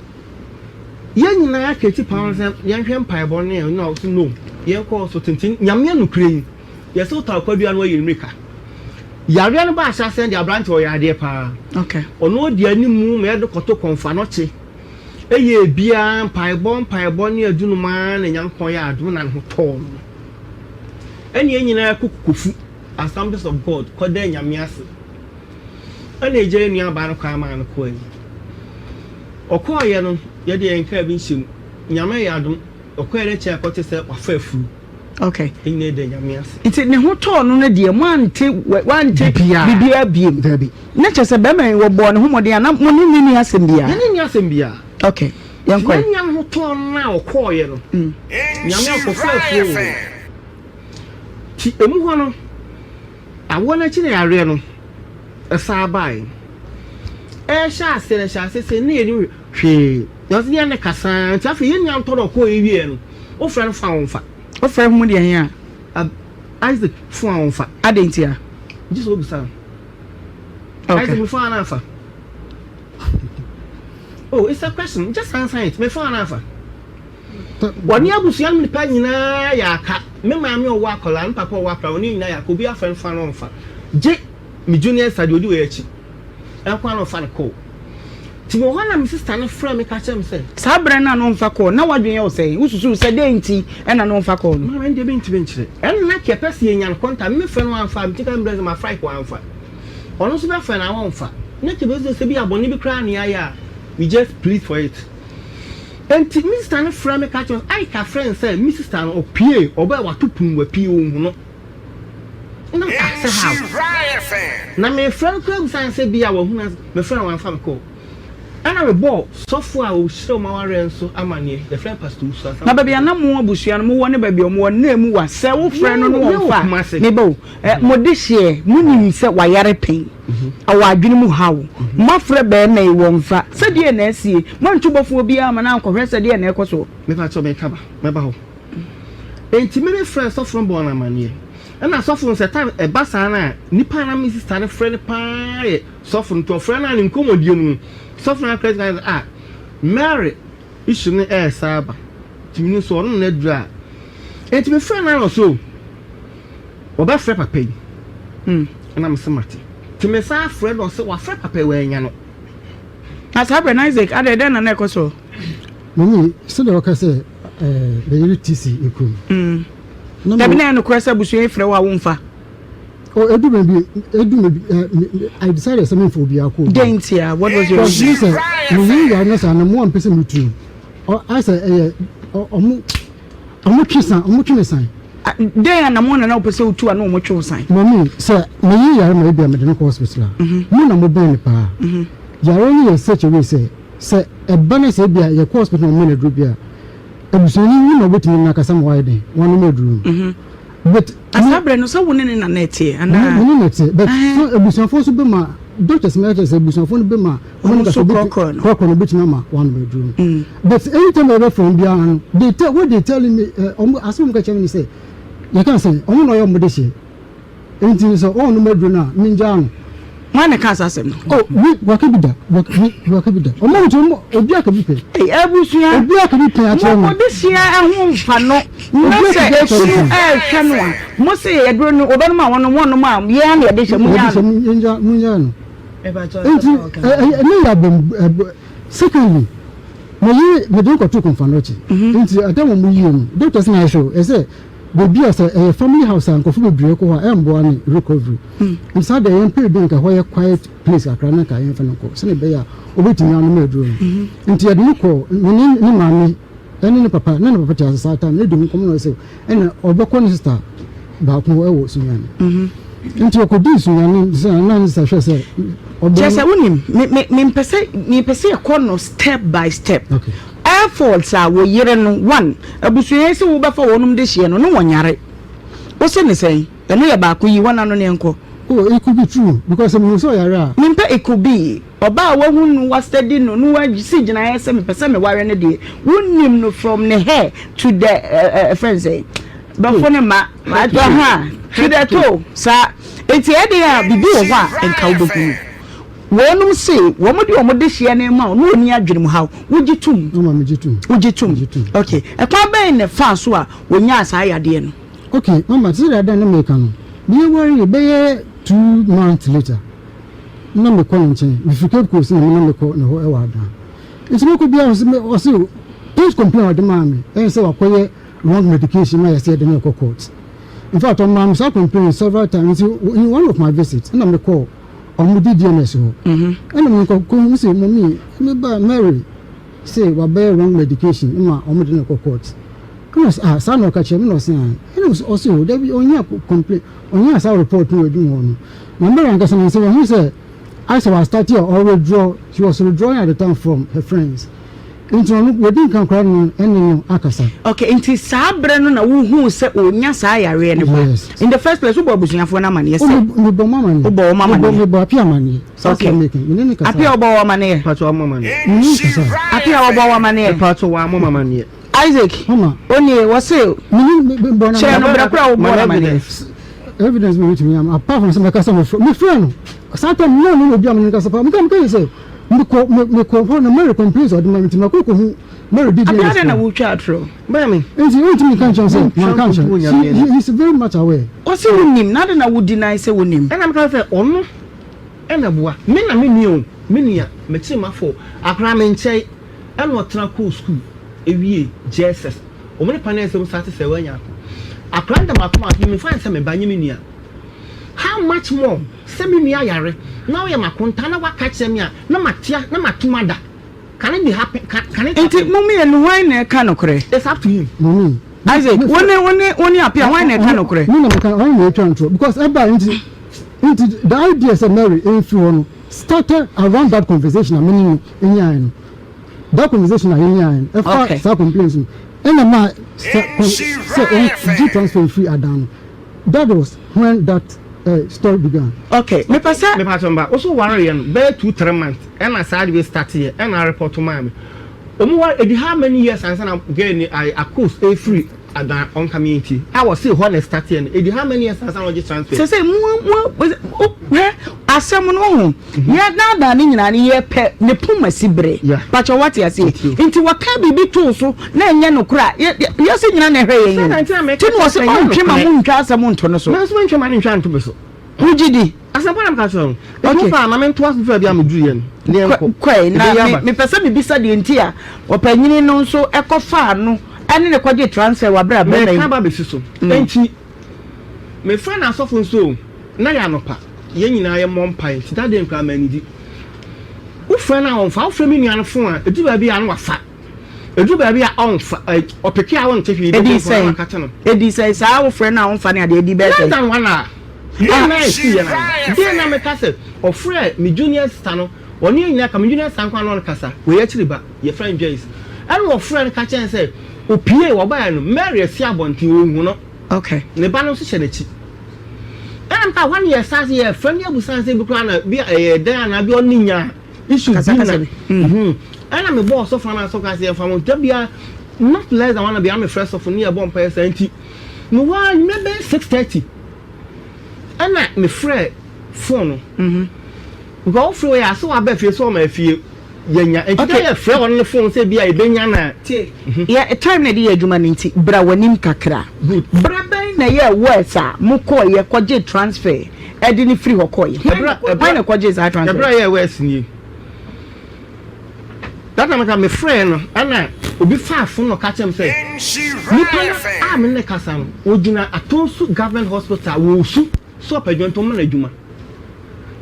E: Yɛn nyinaa ka akyi paa sɛ yɛnhwɛ mpaebɔ no yɛn na ɔso no yɛn kɔɔ so tenten Nyame anokorɛ yi yɛsɛ wotɔ akwadua no ayɛ mmirika yareɛ no ba ahyɛ aseɛ deɛ aberante ɔyɛ adeɛ paa
B: okay.
E: Ɔno ɔdi anim ma yɛde kɔto kɔnfa no kye ɛyɛ biara mpaebɔ mpaebɔ ne adunum ara na Nyankopɔn yɛ adom na ne ho tɔɔ no ɛne yɛn nyinaa kɔ kokofu Assemblies of God kɔda Nyame ase Ɛna egya yɛn nuabaa no kwan maa no kɔɔe. Ɔkɔɔeɛ no, yɛde yɛn kaa bi nhyɛ mu. Nyame ayɛ adom, ɔkɔɔeɛ no kyɛɛ kɔte sɛ wafa afuru.
B: Okay.
E: Ɛnyina da Nyame ase.
B: Nti ne ho tɔɔ no no deɛ moante wante biribiara biem.
C: Dabi.
B: Na kyerɛ sɛ bɛrima yi wɔbɔɔ ne ho mmɔden a na mo ne ne nni asɛm biara.
E: Yɛne nni asɛm biara.
B: Okay. Yɛnkɔ.
E: Nti ne nua no ho tɔɔ no a ɔkɔɔeɛ no, Nyame ankɔfa afuo wɔ hɔ. Nti ɛmu hɔ no, awoɔ no akyi na yareɛ no ɛsan baeɛ. Ɛhyɛ aseɛ no, ɛhyɛ aseɛ sɛ ne yɛnim hwee. Nanso ne yɛne no kasa ara nti afei yɛn nua no tɔ no ɔkɔɔeɛ wieɛ no, wofrɛ no fa a ɔmfa.
B: Wofrɛ ho deɛ he a?
E: Isaac fon a ɔmfa.
B: Adɛn ntia?
E: Gye sɛ wobisa no. Okay. Isaac me fon ana afa? Oh, it's a question. Just answer it. Me fon ana afa? Wɔne abusua no nipa nyinaa yɛ aka. Me maame ɔwɔ akwadaa, me papa ɔwɔ akwadaa, wɔne nyinaa yɛ aka. Obi afrɛ no fa no ɔmfa. Gye me junior sister deɛ ɔdi wɔ akyi. Ɛnko ara na ɔfa no kɔɔ. Nti mewɔ hɔ na me sister no frɛ me ka kyerɛ me sɛ.
B: Saa berɛ no a na ɔmfa kɔɔ no, na w'adwene yɛ wo sɛn? Wosusuu sɛ dɛn nti na na ɔmfa kɔɔ no?
E: Maame, ɛndeɛ mentumi nkyerɛ. Ɛnna na nka yɛpɛ sɛ yɛnya no kɔnta. Me mefrɛ no wamfa a, metumi ka mbrɛ sɛ mafrɛ Ike wamfa. Ɔno nso bɛfrɛ no a ɔmfa. Na nka yɛbɛsusu sɛ ebia bɔne bi koraa na yɛayɛ a, we just plead for it. Nti me sister no frɛ me ka kyerɛ me sɛ Ike afrɛ no sɛ me sister no ɔpue, ɔbae wato pon mu wapue ɔnhu no. Na me ah sɛ how? Na mefrɛ no koraa bisa no sɛ bi a wahu no mefrɛ no wamfa me call. Ɛna mebɔɔ sɔfo a ɔhyira wɔn awareɛ nso amaneɛ, yɛfrɛ no Pastor Owusu Asamoah.
B: Na baabi a na mo abusua no mowɔ ne baabi a wɔwɔ no na emu wa. Sɛ wofrɛ no na ɔmfa a, me ba o, mo dehyeɛ, monim sɛ wayare pɛn, ɔwɔ adwene mu haw. Moafrɛ barima yi, wɔmfa. Sɛ deɛn na asie? Moantu bɔfoɔ biara amma no ankɔhwɛ sɛ deɛn na ɛrekɔ soɔ?
E: Mepa kyɛw, meka ba, mɛba hɔ. Enti me me frɛɛ sɔfo no bɔɔ no amaneɛ. Ɛna sɔfo no sɛ time ɛba saa no a nipa a na me sister no frɛ no paa yɛ sɔfo no nti ɔfrɛ no a ne nkɔmmɔdie mu no sɔfo no akora sika sɛ ah Mary issue no ɛɛsa aba nti menim sɛ ɔno na aduru a enti me frɛ no a na ɔsɛ o ɔbɛfrɛ papa yi ɛna me sɛ mate nti me san frɛ no ɔsɛ wafrɛ papa yi wannya no.
B: Na saa berɛ no Isaac adɛn dɛn na na ɛkɔ soɔ?
C: Mami, sɛdeɛ wɔka sɛ me yere ti si kurom.
B: Mm. Dabi na ɛyɛ nokorɛ sɛ abusua yi frɛ wo a womfa?
C: Oh, edu baabi, edu baabi, I decided sɛ memfa obiara kɔ obi.
B: Dɛn ntia? What was your reason?
C: Because sɛ me yere yare na sɛ anamoa mpɛ sɛ metu no, ayɛ sɛ ɛyɛ ɔmo ɔmo twe san, ɔmo twe me san.
B: Dɛn anamoa na na wopɛ sɛ wotu a na ɔmo twe wo san?
C: Mami, sɛ me yere yare ma ebia mede no kɔ hospital a, mo na mobɛn no paa. Yare no yɛ such a way sɛ Sɛ ɛba na sɛ ebia yɛkɔ hospital na wɔma no aduro bi a, abusuani no na ɔbɛtumi ne no akasa ma wayɛ dɛn, wanom aduro no. But
B: Na saa berɛ no sɛ wo ne ne na na ɛteɛ anaa?
C: Me ne na ɛteɛ but so abusuafoɔ nso bɛma doctors ma ɛkyerɛ sɛ abusuafoɔ no bɛma
B: wɔn nso korɔkorɔ no
C: korɔkorɔ no bɛtumi ama wanom aduro no. But anytime a yɛbɛfrɛ wɔn biara no they tell what they tell me wɔn asɛm a wɔka kyerɛ me ne sɛ yɛka sɛ wɔn na ɔyɛ wɔn de hyeɛ. Enti sɛ ɔnnom aduro no a, mengyaa no.
B: Hwan na ɛkaa saa asɛm no?
C: Oh, we, waka bi da. Waka, we, waka bi da. Ɔmo nti, ɔmo, obi aka bi pɛ.
B: Ei, abusua.
C: Obi aka bi pɛ akyerɛ
B: no. Mo desua ɛho mfa no. Na sɛ ekunu ɛɛhwɛ no a, mo se aduro no, wɔbɛnom a wɔnom, wɔnnom a, yɛn ara na yɛde hyɛ, monyaa
C: no. Yɛde hyɛ, monyaa no. Enti, ɛne yɛ abam, secondly, me yere, mede no kɔtoo Kɔmfanoakyi. Enti, ɛda wɔn yie no, doctors na ahwɛ o, ɛsɛ. Baabi a sɛ ɛyɛ family house a nkurɔfo bebree kɔ hɔ a ɛmboa ne recovery. Nti saa deɛ yɛmpɛ baabi a nka ɛhɔ yɛ quiet place kakra na nka yɛmfa no nkɔ sɛnea ɛbɛyɛ a obetumi anom aduro no. Nti yɛde no kɔɔ me ne ne maame ɛne ne papa na ne papa te ase saa time no yɛdi ho nkɔmmɔ na ɔsɛ ɛna ɔbɛkɔ ne sister baako hɔ ɛwɔ Sunyani. Nti ɔkɔdii Sunyani sɛ na ne sister hwɛ sɛ
B: ɔbɛn. Kyerɛ sɛ wonim me me mempɛ sɛ mepɛ sɛ yɛkɔ no step by step.
C: Okay.
B: Efforts a wo yere no one abusua yi se wo bɛfa wɔnom de hyeɛ no ne wɔnyare wo se ne sɛn ɛno yɛ baako yi wɔn ano ne ɛnkɔ.
C: Oh it could be true because sɛ mehu sɛ ɔyare a.
B: Mempɛ it could be ɔbaa a wahu no wa study no na wa si gyinaeɛ sɛ mepɛ sɛ me ware no deɛ wo nim no from ne hair to the ɛfrɛ no sɛn bɛfo ne ma ha to the toe saa enti ɛdeɛ a biribi wɔ hɔ a nka wo bɛhunu. Wɔnom se wɔn de wɔn dehyeɛ no rema wo na wɔnni adwene mu haw. Wogye tom?
C: Mama megye tom.
B: Wogye tom?
C: Megye tom.
B: Ok. Ɛkwan bɛn na ɛfaa so a wɔnyaa saa yadeɛ no?
C: Ok, mama te sɛ deɛ adan na meka no, me waree bɛyɛ 2 months later na mekɔ ne nkyɛn. Mefiri Cape Coast na me na mekɔ ne hɔ wɔ Adan. Nti mekɔ biara ɔse me ɔse first complaint a ɔde maa me ɛyɛ sɛ wakɔyɛ wrong medication ma yɛsɛ yɛde no rekɔ court. In fact ɔmaa me saa complaint several times. Nti in one of my visits ɛna mekɔɔ ɔmo di DMS hɔ ɛna me nkɔ kɔ hu sɛ mummy me ba Mary sɛ wabɛyɛ wrong medication ma ɔmo de no kɔ court ɛna ɔsɛ ah saa na ɔka kyerɛ me na ɔsɛ ah. Ɛna ɔse o dabi ɔnyaa complain ɔnyaa saa report no wɔ adwuma hɔ no. Na Mary ankasa no sɛ wahu sɛ ayɛ sɛ wa start a ɔ withdraw she was withdrawing at the time from her friends. Nti ɔno wadi nkan koraa no ɛne no akasa.
B: Okay, nti saa berɛ no na wohuu sɛ ɔnya saa yareɛ no ba?
C: Yes.
B: In the first place, wobɔ abusuafoɔ no amaneɛ
C: Oh,
B: sɛ?
C: mebɔ mo amaneɛ.
B: Wobɔ wɔn
C: Mebɔ
B: amaneɛ?
C: mebɔ Apia amaneɛ. Saa
B: Okay.
C: asɛm meka yi, me ne no kasa.
B: Apia wobɔ wɔn amaneɛ?
E: Mepakyɛ wamɔ amaneɛ.
C: Me ne no kasa.
B: Apia wobɔ wɔn amaneɛ?
E: Mepakyɛ wamɔ m'amaneɛ.
B: Isaac,
C: Mama.
B: onie, wɔse
C: Me ne mebɔ no
B: kyerɛ no
C: amaneɛ.
B: berɛ korɔ a wobɔɔ
E: Ma
B: no
E: no
B: amaneɛ.
E: evidence.
C: Evidence mi ntumi ama apart from sɛ mɛka sɛ mefrɛ mefrɛ no saa time no na ɔno obi a me ne no kasa paa meka meka yɛ sɛ mekɔ me mekɔ hɔ na Mary complains ɔde ma me nti makɔ kɔhu Mary di
B: Apia
C: DNS
B: adɛn na
C: foɔ
B: wotwa atorɔ?
E: Maame.
C: nti wontumi nka nkyɛn sɛ
E: Wontwa
C: manka
E: nkonto wɔ
C: nkyɛn
E: Nyame
C: she
E: anim.
C: he is very much aware.
B: Ɔse wonim na adɛn na wo deny sɛ wonim?
E: Ɛna meka sɛ ɔno ɛna boa me na me nua o me nua mekyere mafo akora me nkyɛe ɛna ɔtena kɔɔ school ewie JSS Wɔn ne paneɛ nsɛm start sɛ wanya ako. Akora no da mako mako me fa no sɛ me ba nyɛ me nua. How much more sɛ me nua yare na woyɛ makonta na waka kyerɛ me a na matea na matom ada. Can it be happen can, can it
B: Nti
E: happen?
B: mo mmienu hwan na ɛka nokorɛ?
E: It's up to him.
C: Mommy.
B: Isaac, wo ne wo ne wo ne Appiah hwan na ɛka nokorɛ?
C: Me na meka hwan na ɛtwa ntorɔ because ɛbaa nti nti the idea sɛ Mary ɛmfiri hɔ no started around that conversation a me ne no nyae no. That conversation a yɛnyae no ɛfa
B: Okay.
C: saa complaints no ɛna ma sɛ sɛ ɔgye transfer firi adan no that was when that uh, story began.
B: Okay, mepɛ sɛ.
E: Mepa kyɛw mba, woso ware yɛ no bɛyɛ 2-3 months ɛna saa de wei start yɛ ɛna report maa me. Ɔmo ware edi how many years ansa na girl ni ayi akos efiri adan ɔnka mi nti a wɔsi hɔ na start yɛ no edi how many years ansa na ɔgye transfer.
B: Sɛ mo mo hwɛ asɛm no ho yɛ daadaa ne nyinaa ne yɛ pɛ ne poma si bere pakyɛ wate aseɛ nti wɔka biribi too so na ɛnyɛ no kora yɛ yɛsɛ nyina na ɛhwɛ yɛn o ti na wɔsɛ ɔntwe ma mo ntwa asɛm nto no so.
E: Nanso mentwe ma ne ntwa nto me so.
B: Wogye di.
E: Asɛmpa na meka kyerɛ no. Ɛdu paa ma mentoa so fɛ bi a meduru yɛ no. Ne yɛnkɔ.
B: Kɔe na mepɛ sɛ mebisa deɛ nti a ɔpanyini no nso ɛkɔfaa no ɛne ne kɔgye transfer wɔ abere a bɛrima yi.
E: Meka ba bɛsi so. Enti mefrɛ no asɔfo nso o, na yɛ anɔpa. Yɛn nyinaa yɛmmɔ mpae nti that day nkoraa mannidi. Wofrɛ no a ɔmfa, wofrɛ me nua no phone a, ɛduru baabi a na wafa. Ɛduru baabi a ɔmfa, ɔpeke a wonte hwee,
B: Ɛdi
E: bɛbɔ phone na
B: sɛn?
E: waka kyɛ no.
B: Ɛdi sɛn? Saa wofrɛ no a ɔmfa ne adeɛ ɛdi bɛyɛ
E: Less
B: sɛn?
E: than one hour. Deɛ na ɛsi yɛ no. Deɛ na meka sɛ ɔfrɛ me junior sister no, ɔne yɛn nyinaa ka, me junior sister nko ara na ɔne kasa, wei akyiri ba, yɛfrɛ no Joyce. Ɛna ɔfrɛ no ka kyerɛ no sɛ opie, ɔbaeɛ no, Mary asi abɔnten, ɔnhu no.
B: Okay.
E: Ne ba no nso hyɛ n'akyi. Ɛna meka hɔ ne yɛ san sɛ yɛfrɛ no yɛbu san sɛ bi koraa na bi ɛyɛ dɛn anaa bi ɔne nya issue bi na.
B: Kasakasa bi.
E: Ɛna mebɔɔ ɔsɔfo no asɔfo ka sɛ yɛmfa mo da bia not less than one bia mefrɛ sɔfo ne yɛbɔ mpaeɛ saa nti mewɔ anwummerɛ bɛyɛ 6:30 ɛna mefrɛ phone no. Because wofrɛ wei a sɛ waba fie sɛ ɔma afie yɛnya nti okay. Yɛfrɛ ɔno ne phone sɛ bi a yɛbɛnya na
B: Tie, yɛ time na yɛde yɛ adwuma no nti bra w'anim kakra.
E: Good.
B: Berɛ bɛn na ɛyɛɛ worse a mokɔeɛ kɔgyee transfer ɛde no firi hɔ kɔeɛ? Hwan na hwan na kɔgyee saa transfer?
E: Ɛberɛ a ɛyɛɛ worse nie. That time ka mefrɛɛ no ɛna obi faa phone na ɔka kyerɛ me sɛ nipa no a me ne no kasa no ogyina Atonsu Government Hospital wɔresu sɛ ɔpɛ adwuma nti ɔmma no adwuma.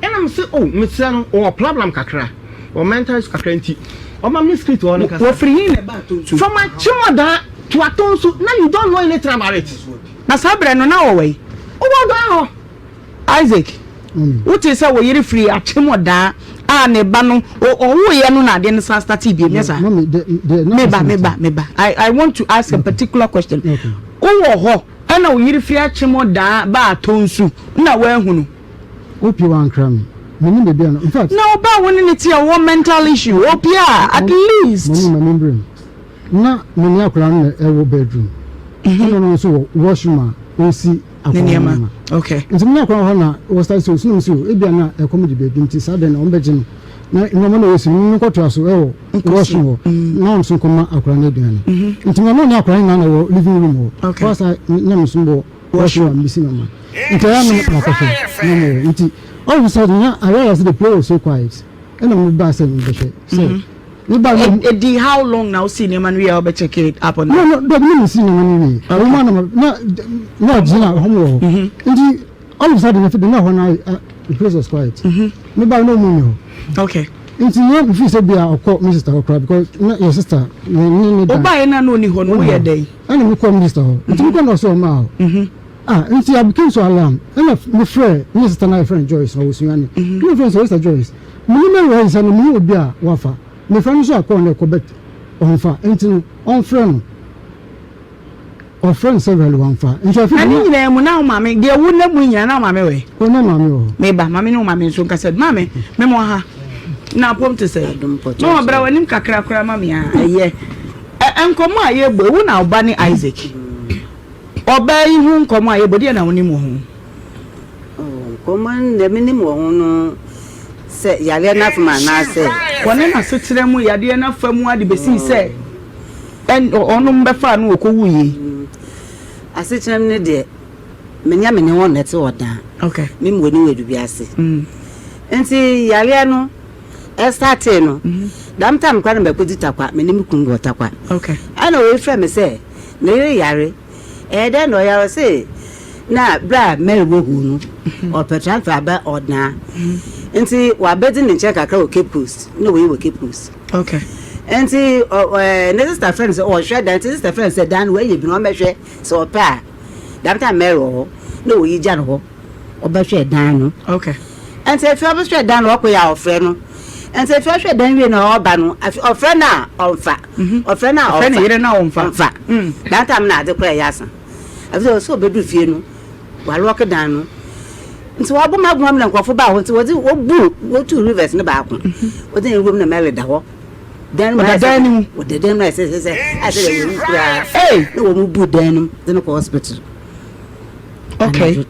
E: Ɛna me se oh mesrɛ no ɔwɔ problem kakra ɔwɔ mental issue kakra nti ɔma me script wɔ hɔ no kasa.
B: Wɔfiri he na ɛbaa Atonsu?
E: From Akyem-Odaa to Atonsu na you don't know anything about it.
B: Na saa berɛ no na ɔwɔ he?
E: Ɔwɔ Ɔdaa hɔ.
B: Isaac, wotee sɛ wo yere firii Akyem-Odaa a ne ba no ɔwoeɛ no na adeɛ no san startee biom, nyɛ saa? Meba, meba, meba. I, I want to ask a particular question. Wowɔ hɔ ɛna wo yere firi Akyem-Odaa baa Atonsu na woahunu?
C: Opie wankra me. Menim baabi a no. In fact.
B: Na ɔbaa wo ne ne te a ɔwɔ mental issue. Opie a, at least.
C: Mami, ma membrɛ mu. Na me ne akwadaa no na ɛwɔ bedroom. Ɛna ɔno nso wɔ washroom a ɔresi akwadaa no nneɛma.
B: Okay.
C: Nti me ne akwadaa no hɔ na wɔ start sɛ osu na me sɛ o ebia na ɛkɔm de baabi nti saa deɛ na wɔn bɛgye no. Na nneɛma na ɔresi no menkɔtoa so ɛwɔ washroom hɔ. Na wɔn nso nkɔma akwadaa no aduane. Nti me ne akwadaa no nyinaa na ɛwɔ living room hɔ.
B: Okay.
C: Hɔ asa na me nso mewɔ washroom a mesi nneɛma. Nti ɛyɛ a na makɔhwɛ na mewɔ nti all of a sudden na I realize the place was so quiet. Ɛna me baa sɛ mebɛhwɛ sɛ me baa no.
B: Edi how long na wosi nneɛma no wie a wobɛ check it up on
C: that? No no dabi na mesi nneɛma no wie. Ɔmo ma na na na ɔgyina hɔ wɔ hɔ. Nti all of a sudden afei de na hɔ na the place was quiet. Me baa no ɔmo nni hɔ.
B: Okay.
C: Nti yɛ me feel sɛ bia ɔkɔ me sister hɔ koraa because na yɛ sister me ne ne dan.
B: Wobaeɛ no a na ɔnni hɔ no woyɛ dɛn?
C: Ɛna me kɔɔ me sister hɔ. Nti me kɔ na ɔsɛ ɔmaa hɔ. Ah nti I became so alarmed. Ɛna me frɛ me sister na yɛfrɛ no Joyce ɔwɔ Sunyani. Ɛna me frɛ no sɛ sister Joyce me ne Mary ayɛ sɛ no me hu obi a wafa. Me frɛ no nso a call no ɛkɔ but ɔnfa nti no ɔnfrɛ no. Ɔfrɛ no severally wamfa. Nti afei
B: Na ne nyinaa mu na wo maame deɛ wo nam mu nyinaa na wo maame wɔ he?
C: O na maame wɔ hɔ.
B: Meba, maame ne wo maame nso nkasa bi. Maame, me mo ha. Na apɔm te sɛ. Mama bra w'anim kakra koraa ma me a ɛyɛ. Ɛ nkɔmmɔ a yɛbɔ wo na wo ba ne Isaac. Ɔbaa yi ho nkɔmmɔ a yɛbɔ deɛ na wonim wɔ ho?
F: Oh, nkɔmmɔ no deɛ menim wɔ ho no sɛ yareɛ no afam anaasɛ.
B: Wɔne n'asekyerɛ mu yadeɛ no afa mu ade bɛsii sɛ. Ɛn ɔnom bɛfaa no ɔkɔwuiɛ yi.
F: Asekyerɛm no deɛ, menyɛ me ne wɔn na ɛte hɔ daa.
B: Okay.
F: Me mu wɔ adubi ase. Nti yareɛ no ɛstartee no, dam time koraa na mɛkɔdi takwa, me ne me kunu wɔ takwa.
B: Okay.
F: Ɛna wei frɛ me sɛ ne yere yare. Ɛyɛ dɛn na ɔyare? Ɔse na berɛ a Mary wɔ hu no, ɔpɛ transfer aba ɔdaa. Nti wabɛdi ne nkyɛn kakra wɔ Cape Coast, na wei wɔ Cape Coast.
B: Okay.
F: Nti ɔ ɛɛ ne sister frɛ no sɛ ɔhwɛ dan nti sister frɛ no sɛ dan no wayɛ bi na ɔmmɛhwɛ sɛ ɔpɛ a dam time Mary wɔ hɔ na oyi gya no hɔ ɔbɛhwɛ dan no.
B: Okay.
F: Nti afei ɔbɛhwɛ dan no ɔkɔ yɛ a ɔfrɛ no nti afei ɔhwɛ dan wie na ɔba no afei ɔfrɛ no a ɔmfa mhm. ɔfrɛ no a ɔmfa
B: ɔfrɛ ne yere no a ɔmfa
F: ɔmfa mm. that time na ade kora ɛyɛ asa afei ɔsɛ ɔbɛdu fie no Wɔalɔɔke dan no. Ntsi wɔabɔ mu aboa me na nkorɔfo baa hɔ ntsi wɔdze wobu wotuu rivers no baako. Wɔdze hɛn wuram na Mary da hɔ. Dan no mu
B: ayɛ
F: sɛ wɔda dan mu ayɛ sɛ sɛ sɛ ayɛ sɛ dɛ woewu koraa. Na wɔn bu dan no mu dze no kɔ hospital.
B: Okay.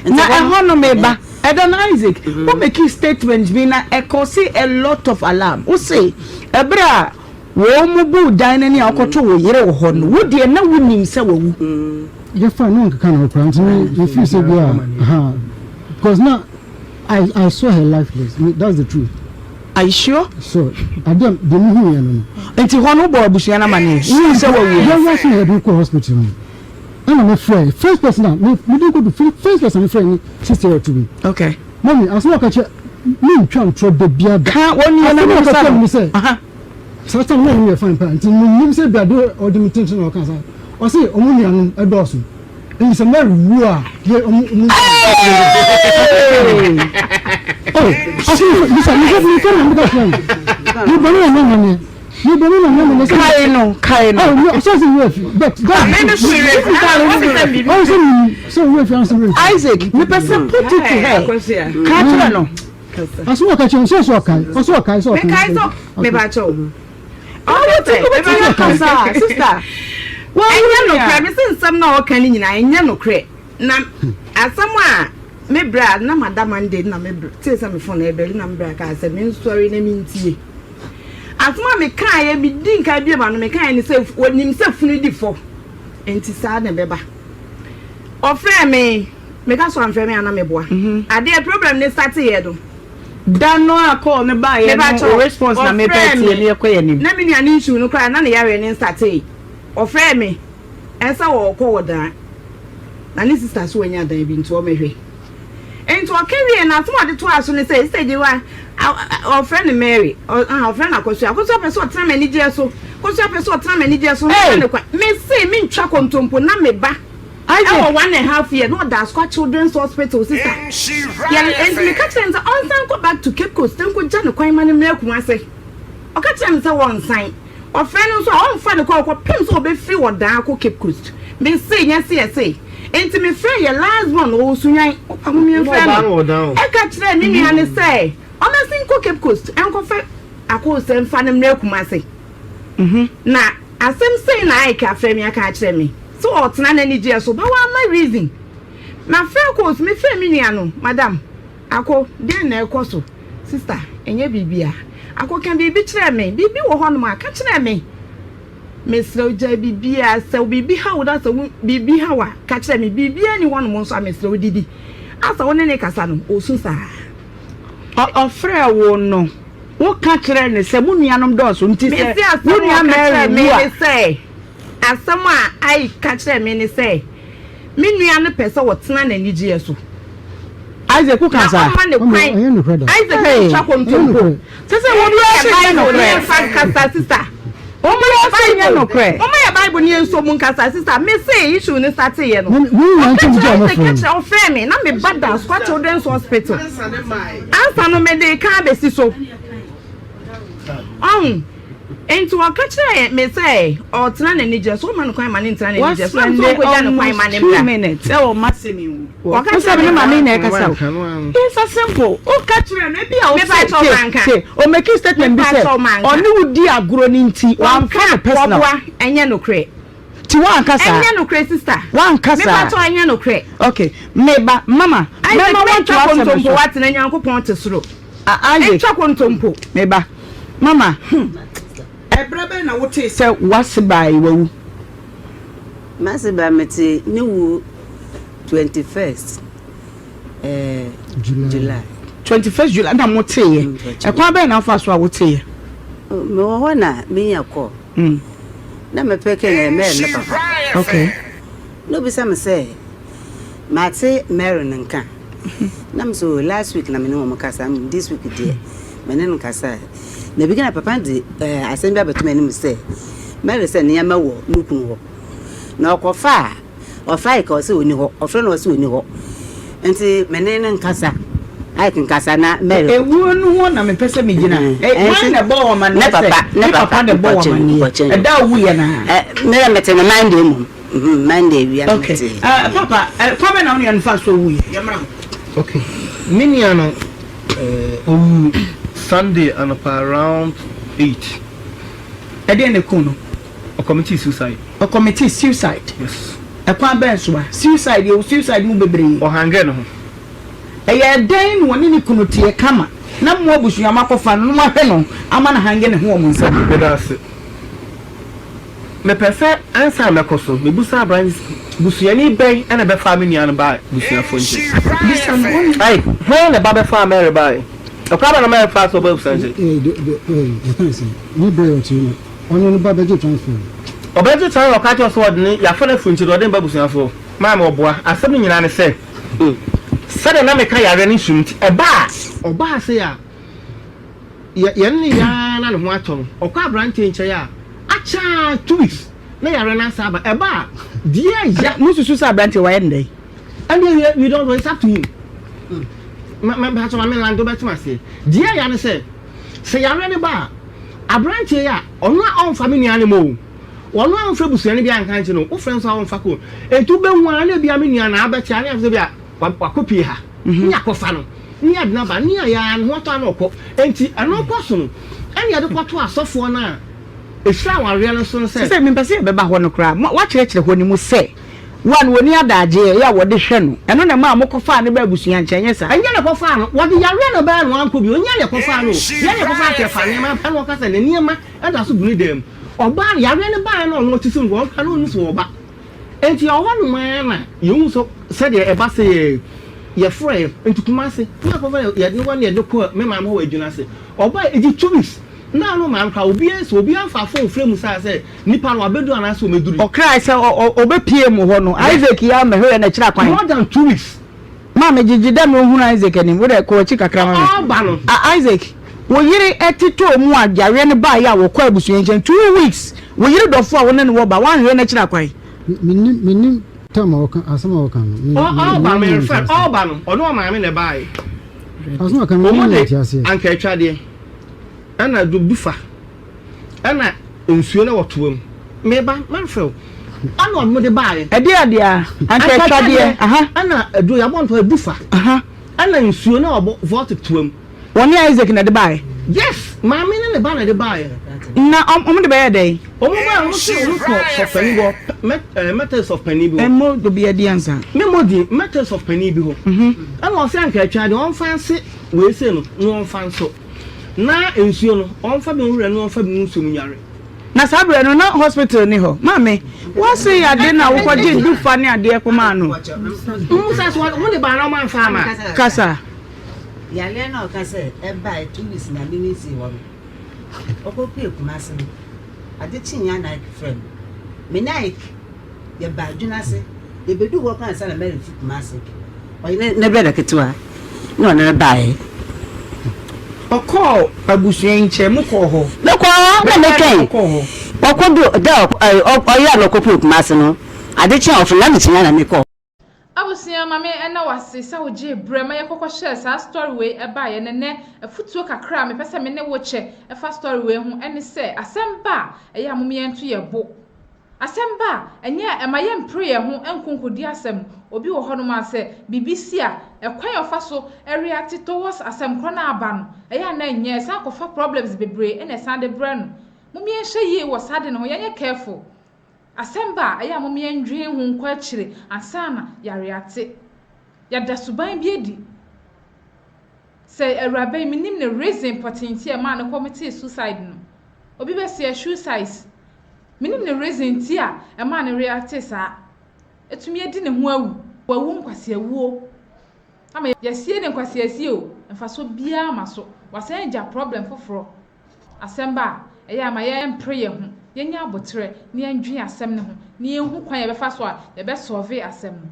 B: Na ɛhɔ no meba. Ɛda no Isaac, wo make statement bi na ɛkɔ se a lot of alarm. Wo se ɛberɛ a Wɔn mu buu dan no ani a wɔkɔtoo wo yere wɔ hɔ no, wo deɛ na wonim sɛ wawu.
C: Yɛfa no ankeka ne ho koraa nti me me feel sɛ bi a ha because na I I saw her lifeless me that's the truth.
B: Are you sure?
C: Sure adeɛ deɛ me hu yɛ no no.
B: Nti hɔ no wobɔɔ abusua no amaneɛ? Wohuu sɛ wawu?
C: Yɛ yɛ so na yɛde kɔ hospital no ɛna me frɛ first person a me me de kɔ do first person me frɛ ne sister yɛ to bi.
B: Okay.
C: Mami asɛm a ɔka kyerɛ me ntwa ntorɔ da biara da.
B: Ka wɔn nua na
C: asɛm a
B: me
C: ɔka
B: bisa
C: kyerɛ
B: no.
C: me ne sɛ. Saa time no na me yɛ fine paa nti me nim sɛ bia de ɔde me tenten na ɔka saa ɔse ɔmo nuanom ɛdɔɔso nti sɛ Mary wu a yɛ ɔmo ɔmo oh ɔse bisa me sɛ me fɛ na me ka kyerɛ no me bɔ ne na me amaneɛ me bɔ ne na me amaneɛ sɛ
B: kae no kae no
C: oh me ɔsɛ sɛ wura fi but that's
A: me ne so werɛ fi
C: ɔsɛ sɛ me sɛ wura fi ɔsɛ wura fi
B: Isaac mepɛ sɛ put it to her ka kyerɛ no
C: Asɛm a ɔka kyerɛ no, sɛ ɔsɛ ɔkae, ɔsɛ ɔkae sɛ ɔkae.
A: Mekae sɛ mebakyɛ o.
B: Ɔwɔ ti wobɛtumi akasa sista.
A: Ɛnyɛ nokorɛ, mese nsɛm no a ɔka no nyinaa ɛnyɛ nokorɛ. Na asɛm a me bra na mada Monday na me tee sɛ me phone ɛbɛli na me bra kaa sɛ mensɔre na mentie. Asɛm a mekaeɛ medi nka bie ma no mekaeɛ ne sɛ wɔnim sɛ funu di fɔ nti saa na ɛbɛba. Ɔfrɛɛ me, meka so amfrɛ me a na meboa. Adeɛ problem no starteeɛ no.
B: Da no a call no baeɛ no wo response na mepɛ
A: Ɔfrɛɛ
B: tie
A: me,
B: na yɛkɔ yɛn anim.
A: na me nua no nsuo no koraa na ne yareɛ no nstartee. Ɔfrɛɛ me sɛ ɔɔkɔ wɔ dan na ne sister so wanya dan bi nti ɔmmɛhwɛ. Nti ɔka wieɛ no asɛm a ɔde toaa so ne sɛ, Sister Gyewa, ɔfrɛ no Mary, ɔfrɛ no Akosua, Akosua pɛ sɛ ɔtena m'anigyeɛ so, Akosua pɛ sɛ ɔtena m'anigyeɛ so, mema no kwan. Mese mentwa kontompo na me ba ɛwɔ 1½ year na ɔda Asukwa Children's Hospital sister. Yɛre, nti meka kyerɛ no sɛ ɔnsan nkɔ back to Cape Coast nkɔgya no kwan ma no mmra Kumase. Ɔka kyerɛɛ me sɛ wɔnsan. Ɔfrɛ no nso a, ɔmfa no kɔ kɔpem sɛ ɔbɛfiri Ɔdaa akɔ Cape Coast. Mese, nyɛ se yɛse. Enti mefrɛɛ yɛn last born, ɔwɔ Sunyani, ɔba hɔ memfrɛ no. Ɛka kyerɛɛ me nua no sɛ ɔmmɛsen nkɔ Cape Coast nkɔfa Akosua mfa no mmra Kumase. Na asɛm sei na Ike afrɛ me aka akyerɛ me, sɛ ɔretena n'anigyeɛ so, but wamma reason. Mafrɛ Akos, mefrɛɛ me nua no, Madam, Ako, dɛn na ɛrekɔ so? Sista, ɛnyɛ biribiara. Ako, ka biribi kyerɛ me. Biribi wɔ hɔnom a, ka kyerɛ me. Mesrɛ wo, gyae biribiara. Sɛ biribi ha wo na sɛ wo biribi ha wo a, ka kyerɛ me. Biribiara nni hɔnom nso a, mesrɛ wo, didi. Asa wo ne no rekasa no, ɔresu saa.
B: Ɔfrɛɛ wo no, woka kyerɛɛ no sɛ mo nuanom dɔɔso nti sɛ wo nua Mary wu a.
A: Mese asɛm a ɔka kyerɛɛ me ne sɛ, asɛm a Ike ka kyerɛɛ me ne sɛ, me nua no pɛ sɛ ɔtena n'anigyeɛ so.
B: Isaac wo
D: Na
B: ka saa.
D: ɔmma ne
C: Mama,
D: kwan.
C: ɛnyɛ nokorɛ da.
D: Isaac
B: Hey.
D: ntwa
C: Ɛnyɛ
D: kontompo.
C: nokorɛ.
B: Sɛ sɛ wɔn
D: Yɛn
B: ase
D: yɛ
B: nyɛ
D: Bible ne
B: nokorɛ.
D: yɛn fa nkasa sista.
B: Wɔn ase nyɛ nokorɛ.
D: Mama yɛ Bible ne yɛn nso mu nkasa sista. Me se issue ne start yɛ no.
C: Mami, wo nyinaa
D: Ɔka
C: nkyɛn gye
D: kyerɛ
C: a
D: Isaac
C: wɔfrɛ
D: ka
C: no.
D: kyerɛ ɔfrɛ me na me ba da Square Children's Hospital. Ansa no me de ka abɛsi so. Ɔho. Nti ɔka kyerɛ me sɛ ɔtena n'ani gyina so ɔma no kwan ma ne ntena n'ani gyina so na
B: Wasɛnde
D: nso ɔnkɔgya no kwan ma
B: almost
D: ne
B: 2
D: mbra.
B: minutes ɛwɔ masɛm yi ho.
D: Ɔka
B: Wo sɛ
D: kyerɛ
B: me ne
D: me
B: maame na ɛkasa o.
E: Wanka no ano.
B: It's a simple. Woka kyerɛ no ebi a wo
D: Mepa
B: sɛ
D: kyɛw
B: tie
D: manka.
B: tie o make statement bi
D: Mepa
B: sɛ
D: kyɛw manka.
B: ɔne wo di agorɔ ne nti wamfa no personal.
D: Wɔboa ɛnyɛ nokorɛ.
B: Ti wanka saa.
D: Ɛnyɛ nokorɛ sister.
B: Wanka saa.
D: Mepa kyɛw ɛnyɛ nokorɛ.
B: Okay, meba mama
D: Isaac
B: mɛma
D: mentwa
B: wanto asɛm
D: kontompo
B: so.
D: watena Nyankopɔn te soro.
B: Ah, Isaac
D: Ntwa kontompo.
B: meba mama. Ɛbrɛ bɛn na wotee sɛ wase baa yi wawu?
F: Mase ba mete ne wuo 21st
C: July.
F: July.
B: 21st July na moteeɛ. Ɛkwan bɛn na wofa so a woteeɛ?
F: Oh, mewɔ hɔ na menya kɔ. Na mepɛ kɛ na Mary ne papa. Na obisa me sɛ mate Mary no nka. Na me so last week na me ne wɔn kasa, this week deɛ me ne no kasa. Na bi na papa de asɛm bi abɛto m'anim sɛ Mary sɛ nneɛma wɔ ne kunu hɔ. Na ɔkɔfa a ɔfa Ike ɔsɛ ɔni hɔ, ɔfrɛ no ɔsɛ ɔni hɔ. Nti me ne no nkasa, Ike nkasa na Mary.
B: Ewuo no ho na mepɛ sɛ megyina. Hwan na ɛbɔ wɔn amanneɛ
F: Ne
B: sɛ
F: papa, ne
B: ne papa na ɛbɔ wɔn amanneɛ? Ɛda a owuiɛ no a.
F: Me na mete no Monday mmom. Monday wia na
B: Okay.
F: mete.
B: Papa, kwan bɛn na wo nua no faa so wuiɛ? Yɛmmra hɔ.
E: Okay. Me nua no owu Sunday anɔpa around 8.
B: Ɛdeɛn na ɛkuu no?
E: Ɔkɔmitee suicide.
B: Ɔkɔmitee suicide?
E: Yes.
B: Ɛkwan bɛn so a? Suicide, yɛwɔ suicide mu bebree.
E: Ɔhangɛɛ ne ho.
B: Ɛyɛɛ dɛn na ɔne ne kunu teɛ kama na mo abusua moakɔfa no na moahwɛ no ama no ahange ne ho wɔ mo nsam?
E: Meda ase. Mepɛ sɛ ansa na mɛkɔ so, mebisa aberante sɛ, Busuani bɛn na ɛbɛfaa me nua no baa abusuafoɔ nkyɛn?
B: Bisa no, ɔnnim.
E: Ai, hwan na ɛba bɛfaa Mary baeɛ? Ɛkwan bɛn na Mary faa so baa abusua nkyɛn?
C: Yɛka ne sɛn? Ne berɛ a ɔte no, ɔne no ba bɛgye transfer no.
E: Ɔbɛgye transfer, ɔka kyerɛ sɛ ɔde ne, yɛafa no afiri nkyɛn, ɔde ne ba abusuafoɔ. Maame, ɔboa. Asɛm no nyinaa ne sɛ, sɛdeɛ na meka yareɛ no nsu no nti, ɛbaa. Ɔbaa sei a, yɛ yɛne no yɛ ara na ne ho atɔ no. Ɔkɔ aberanteɛ nkyɛn a, akyɛ ara 2 weeks na yareɛ no asan aba. Ɛba a, deɛ ɛya.
B: Mosusu sɛ aberanteɛ wayɛ no dɛn?
E: Ɛndeɛ we don't know, it's up to him. Ma ma mpakyɛ ma me nlande wobɛte aseɛ. Deɛ ɛya ne sɛ, sɛ yareɛ no ba a, aberanteɛ yi a, ɔno a ɔmfa me nua no mma o, ɔno a ɔmfrɛ busuani biara nka nkyerɛ no o, wofrɛ nso a ɔmfa kɔ o. Enti wobɛhu ara na ebia me nua no abɛkyɛ a na yɛafo sɛ ebia wakɔpie ha. Ne yɛakɔfa no, ne yɛde no aba, ne yɛayɛ ara ne ho atɔ a na ɔkɔ. Enti ɛno kɔ so no, ɛne yɛde kɔto asɔfoɔ no a ɛhyira awareɛ no so no sɛ.
B: Sɛ mempɛ sɛ yɛbɛba hɔ no koraa, woakyerɛkyerɛ hɔ no mu sɛ, wo a na wɔnni adagyeɛ yɛ a wɔde hwɛ no, ɛno na ɛmaa mokɔfaa no baa abusua nkyɛn, ɛnyɛ saa?
E: Ɛnyɛ na ɛkɔfaa no, wɔde yareɛ na ɛbaeɛ na wankɔ bio, ɛnyɛ na ɛkɔfaa no o, yɛn na ɛkɔfaa no, yɛfaa nneɛma, ɛna ɔka sɛ ne nneɛma da so gu ne dan mu, ɔbaa no, yareɛ no baeɛ na ɔno ɔte so no, ɔno koraa na ɔnnim sɛ ɔreba. Enti ɛwɔ hɔnom ara na yɛhu sɛ sɛdeɛ ɛba sɛ yɛ yɛfrɛɛ nti Kumase na akɔfa yɛ yɛde no wɔ ne yɛde kɔ me maame hɔ wɔ adwuna ase. Ɔbae egye 2 weeks na ano maame koraa obiara sɛ obiara mfa phone frɛ mu saa sɛ nipa no wabɛduru anaasɛ ɔmɛduru.
B: Ɔkrae sɛ ɔbɛpue mo hɔ no, Isaac yi ara mmɛhwɛɛ no akyiri akwan.
E: More than 2 weeks.
B: Maame, gyegye dɛ mehunu Isaac anim. Wo dɛ, kɔ w'akyi kakra ma me.
E: Ɔreba no.
B: Ah, Isaac, wo yere tetɔɔ mu a yareɛ no baeɛ a wɔkɔɔ abusua nkyɛn 2 weeks. Wo yere dɔfo a wo ne no wɔ ba, woanhwehwɛ no akyiri akwan?
C: Mennim, mennim tam a ɔka, asɛm a ɔka no. Me, me,
E: Ɔreba no,
C: mennim
E: merefrɛ no,
C: nte aseɛ.
E: ɔreba no, ɔne ɔmaame na ɛbaeɛ.
C: Asɛm a ɔka no,
E: Wɔn
C: mennim
E: de
C: nte aseɛ.
E: anka atwadeɛ, ɛna dufa. Ɛna nsuo na wɔtoa mu. Meba, mɛmfrɛ wo. Ɛna ɔmo de baeɛ.
B: Ɛdeɛ adeɛ a? Anka atwadeɛ. Aha.
E: Ɛna aduro yɛabɔ ntoa edu fa.
B: Aha.
E: Ɛna nsuo na wɔbɔ vortic toa mu.
B: Wɔne Isaac na ɛde baeɛ?
E: Yes, maame ne ne ba na ɛde baeɛ.
B: Na ɔmo de bɛyɛɛ dɛn?
E: Ɔmo baeɛ ɔmo se ɔmo kɔ sɔfpanin bi hɔ, mɛ ɛɛ Methodist sɔfpanin bi hɔ.
B: Ɛmmɔ obi adi ansa.
E: Me mmɔ din, Methodist sɔfpanin bi hɔ. Ɛna ɔse anka atwa deɛ ɔmfa nse wei sei no na ɔmfa nsɔ. Na nsuo no, ɔmfa bi nwura na ɔmfa bi ngu nsuo mu nware.
B: Na saa berɛ no, na hospital nni hɔ. Maame, woase ade na wokɔgye dufa ne adeɛ kɔmaa no?
E: Musa sɛ wɔn de baa na wɔn amfa ama.
B: Kasa.
F: Yareɛ no a ɔka sɛ ɛbaeɛ 2 weeks na me ne sii hɔ no, ɔkɔpuee Kumasi no, ade kyeeɛ a na Ike frɛ me. Me ne Ike Yɛbaa adwini ase. Yɛbɛduu hɔ koraa ansa na Mary fi Kumasi. Ɔyɛ ne brɛda ketewa. Na ɔne no baeɛ.
B: Ɔkɔɔ abusua yi nkyɛn, mokɔɔ hɔ?
F: Mekɔɔ hɔ na metwɛn. Ɔkɔdu da a ɔyɛ a na ɔkɔpue Kumasi no, ade kyee a ɔfrɛ na mekyinaa na mekɔɔ.
A: Abusua ma me ɛna wase sɛ wo gyee brɛ ma yɛ kɔkɔ hyɛɛ saa story wei ɛbaeɛ na nɛ afutuo kakra a mepɛ sɛ me ne wo kyɛ ɛfa story wei ho ɛne sɛ asɛm ba a ɛyɛ a mom yɛnto yɛ bo asɛm ba a ɛnyɛ a ɛma yɛ mpere yɛ ho nko nkɔdi asɛm obi wɔ hɔ nom a sɛ biribi si a ɛkwan a ɔfa so reacte towards asɛm korɔ no a aba no ɛyɛ a na ɛnyɛ ɛsan kɔfa problems bebree ɛna ɛsan de brɛ no mom yɛnhyɛ yie wɔ saa ade no ho yɛnyɛ careful Asɛm ba a, ɛyɛ a mom yɛndwen ho nkɔ akyire ansa na yɛareate. Yɛada suban bi adi. Sɛ awuraba yi, mennim ne reason pɔtee nti a ɛmaa no kɔmitee suicide no. Obi bɛseɛ, shoe size. Mennim ne reason nti a ɛmaa no reactee saa. Atumi adi ne ho awu. Wawu nkwaseawuo. Ama yɛasie no nkwaseasie o, mfasoɔ biara mma so. Wasan agya problem foforɔ. Asɛm ba a, ɛyɛ a ma yɛmpere yɛn ho, yɛnyɛ aboterɛ na yɛndwen asɛm no ho na yɛnhu kwan a yɛbɛfa so a yɛbɛ solve asɛm no.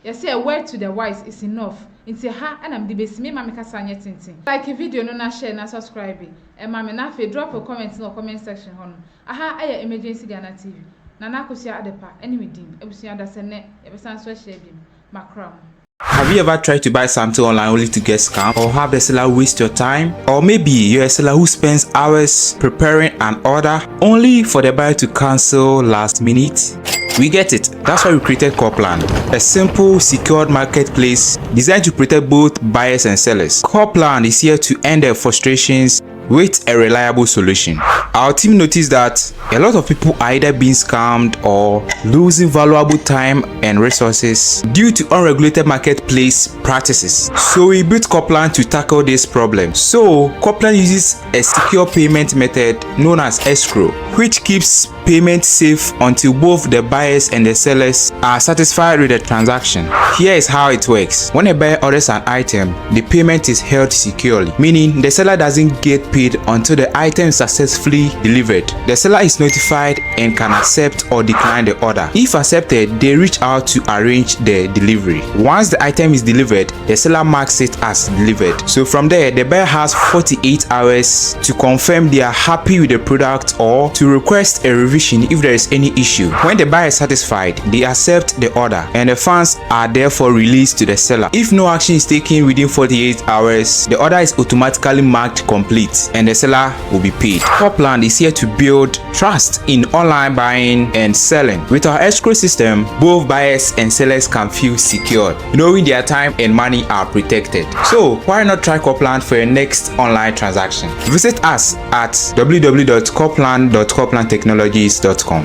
A: Yɛse a word to the wise is enough nti ha na mede bɛsi, memma me kasa nyɛ tenten. Like video no na share na subscribe ma me na afei drop wo comment no wɔ comment section hɔ nom. Aha yɛ Emergency Ghana TV, Nana Akosua Adepa ne me din. Abusua dasɛ nnɛ yɛbɛsan so ahyia biom. Makra mo.
G: Have you ever tried to buy something online only to get scammed or have the seller waste your time? Or maybe you're a seller who spends hours preparing an order only for the buyer to cancel last minute? We get it. That's why we created Corplan, a simple, secured marketplace designed to protect both buyers and sellers. Corplan is here to end their frustrations with a reliable solution. Our team noticed that a lot of people are either being scammed or losing valuable time and resources due to unregulated marketplace practices. So we built Corplan to tackle this problem. So Corplan uses a secure payment method known as escrow, which keeps payment safe until both the buyers and the sellers are satisfied with the transaction. Here is how it works. When a buyer orders an item, the payment is held securely, meaning the seller doesn't get paid until the item is successfully delivered. The seller is notified and can accept or decline the order. If accepted, they reach out to arrange the delivery. Once the item is delivered, the seller marks it as delivered. So from there, the buyer has 48 hours to confirm they are happy with the product or to request a revision if there is any issue. When the buyer is satisfied, they accept the order and the funds are therefore released to the seller. If no action is taken within 48 hours, the order is automatically marked complete and the seller will be paid. Copland is here to build trust in online buying and selling. With our escrow system, both buyers and sellers can feel secured, knowing their time and money are protected. So why not try Copland for your next online transaction? Visit us at www.copland.coplandtechnologies.com.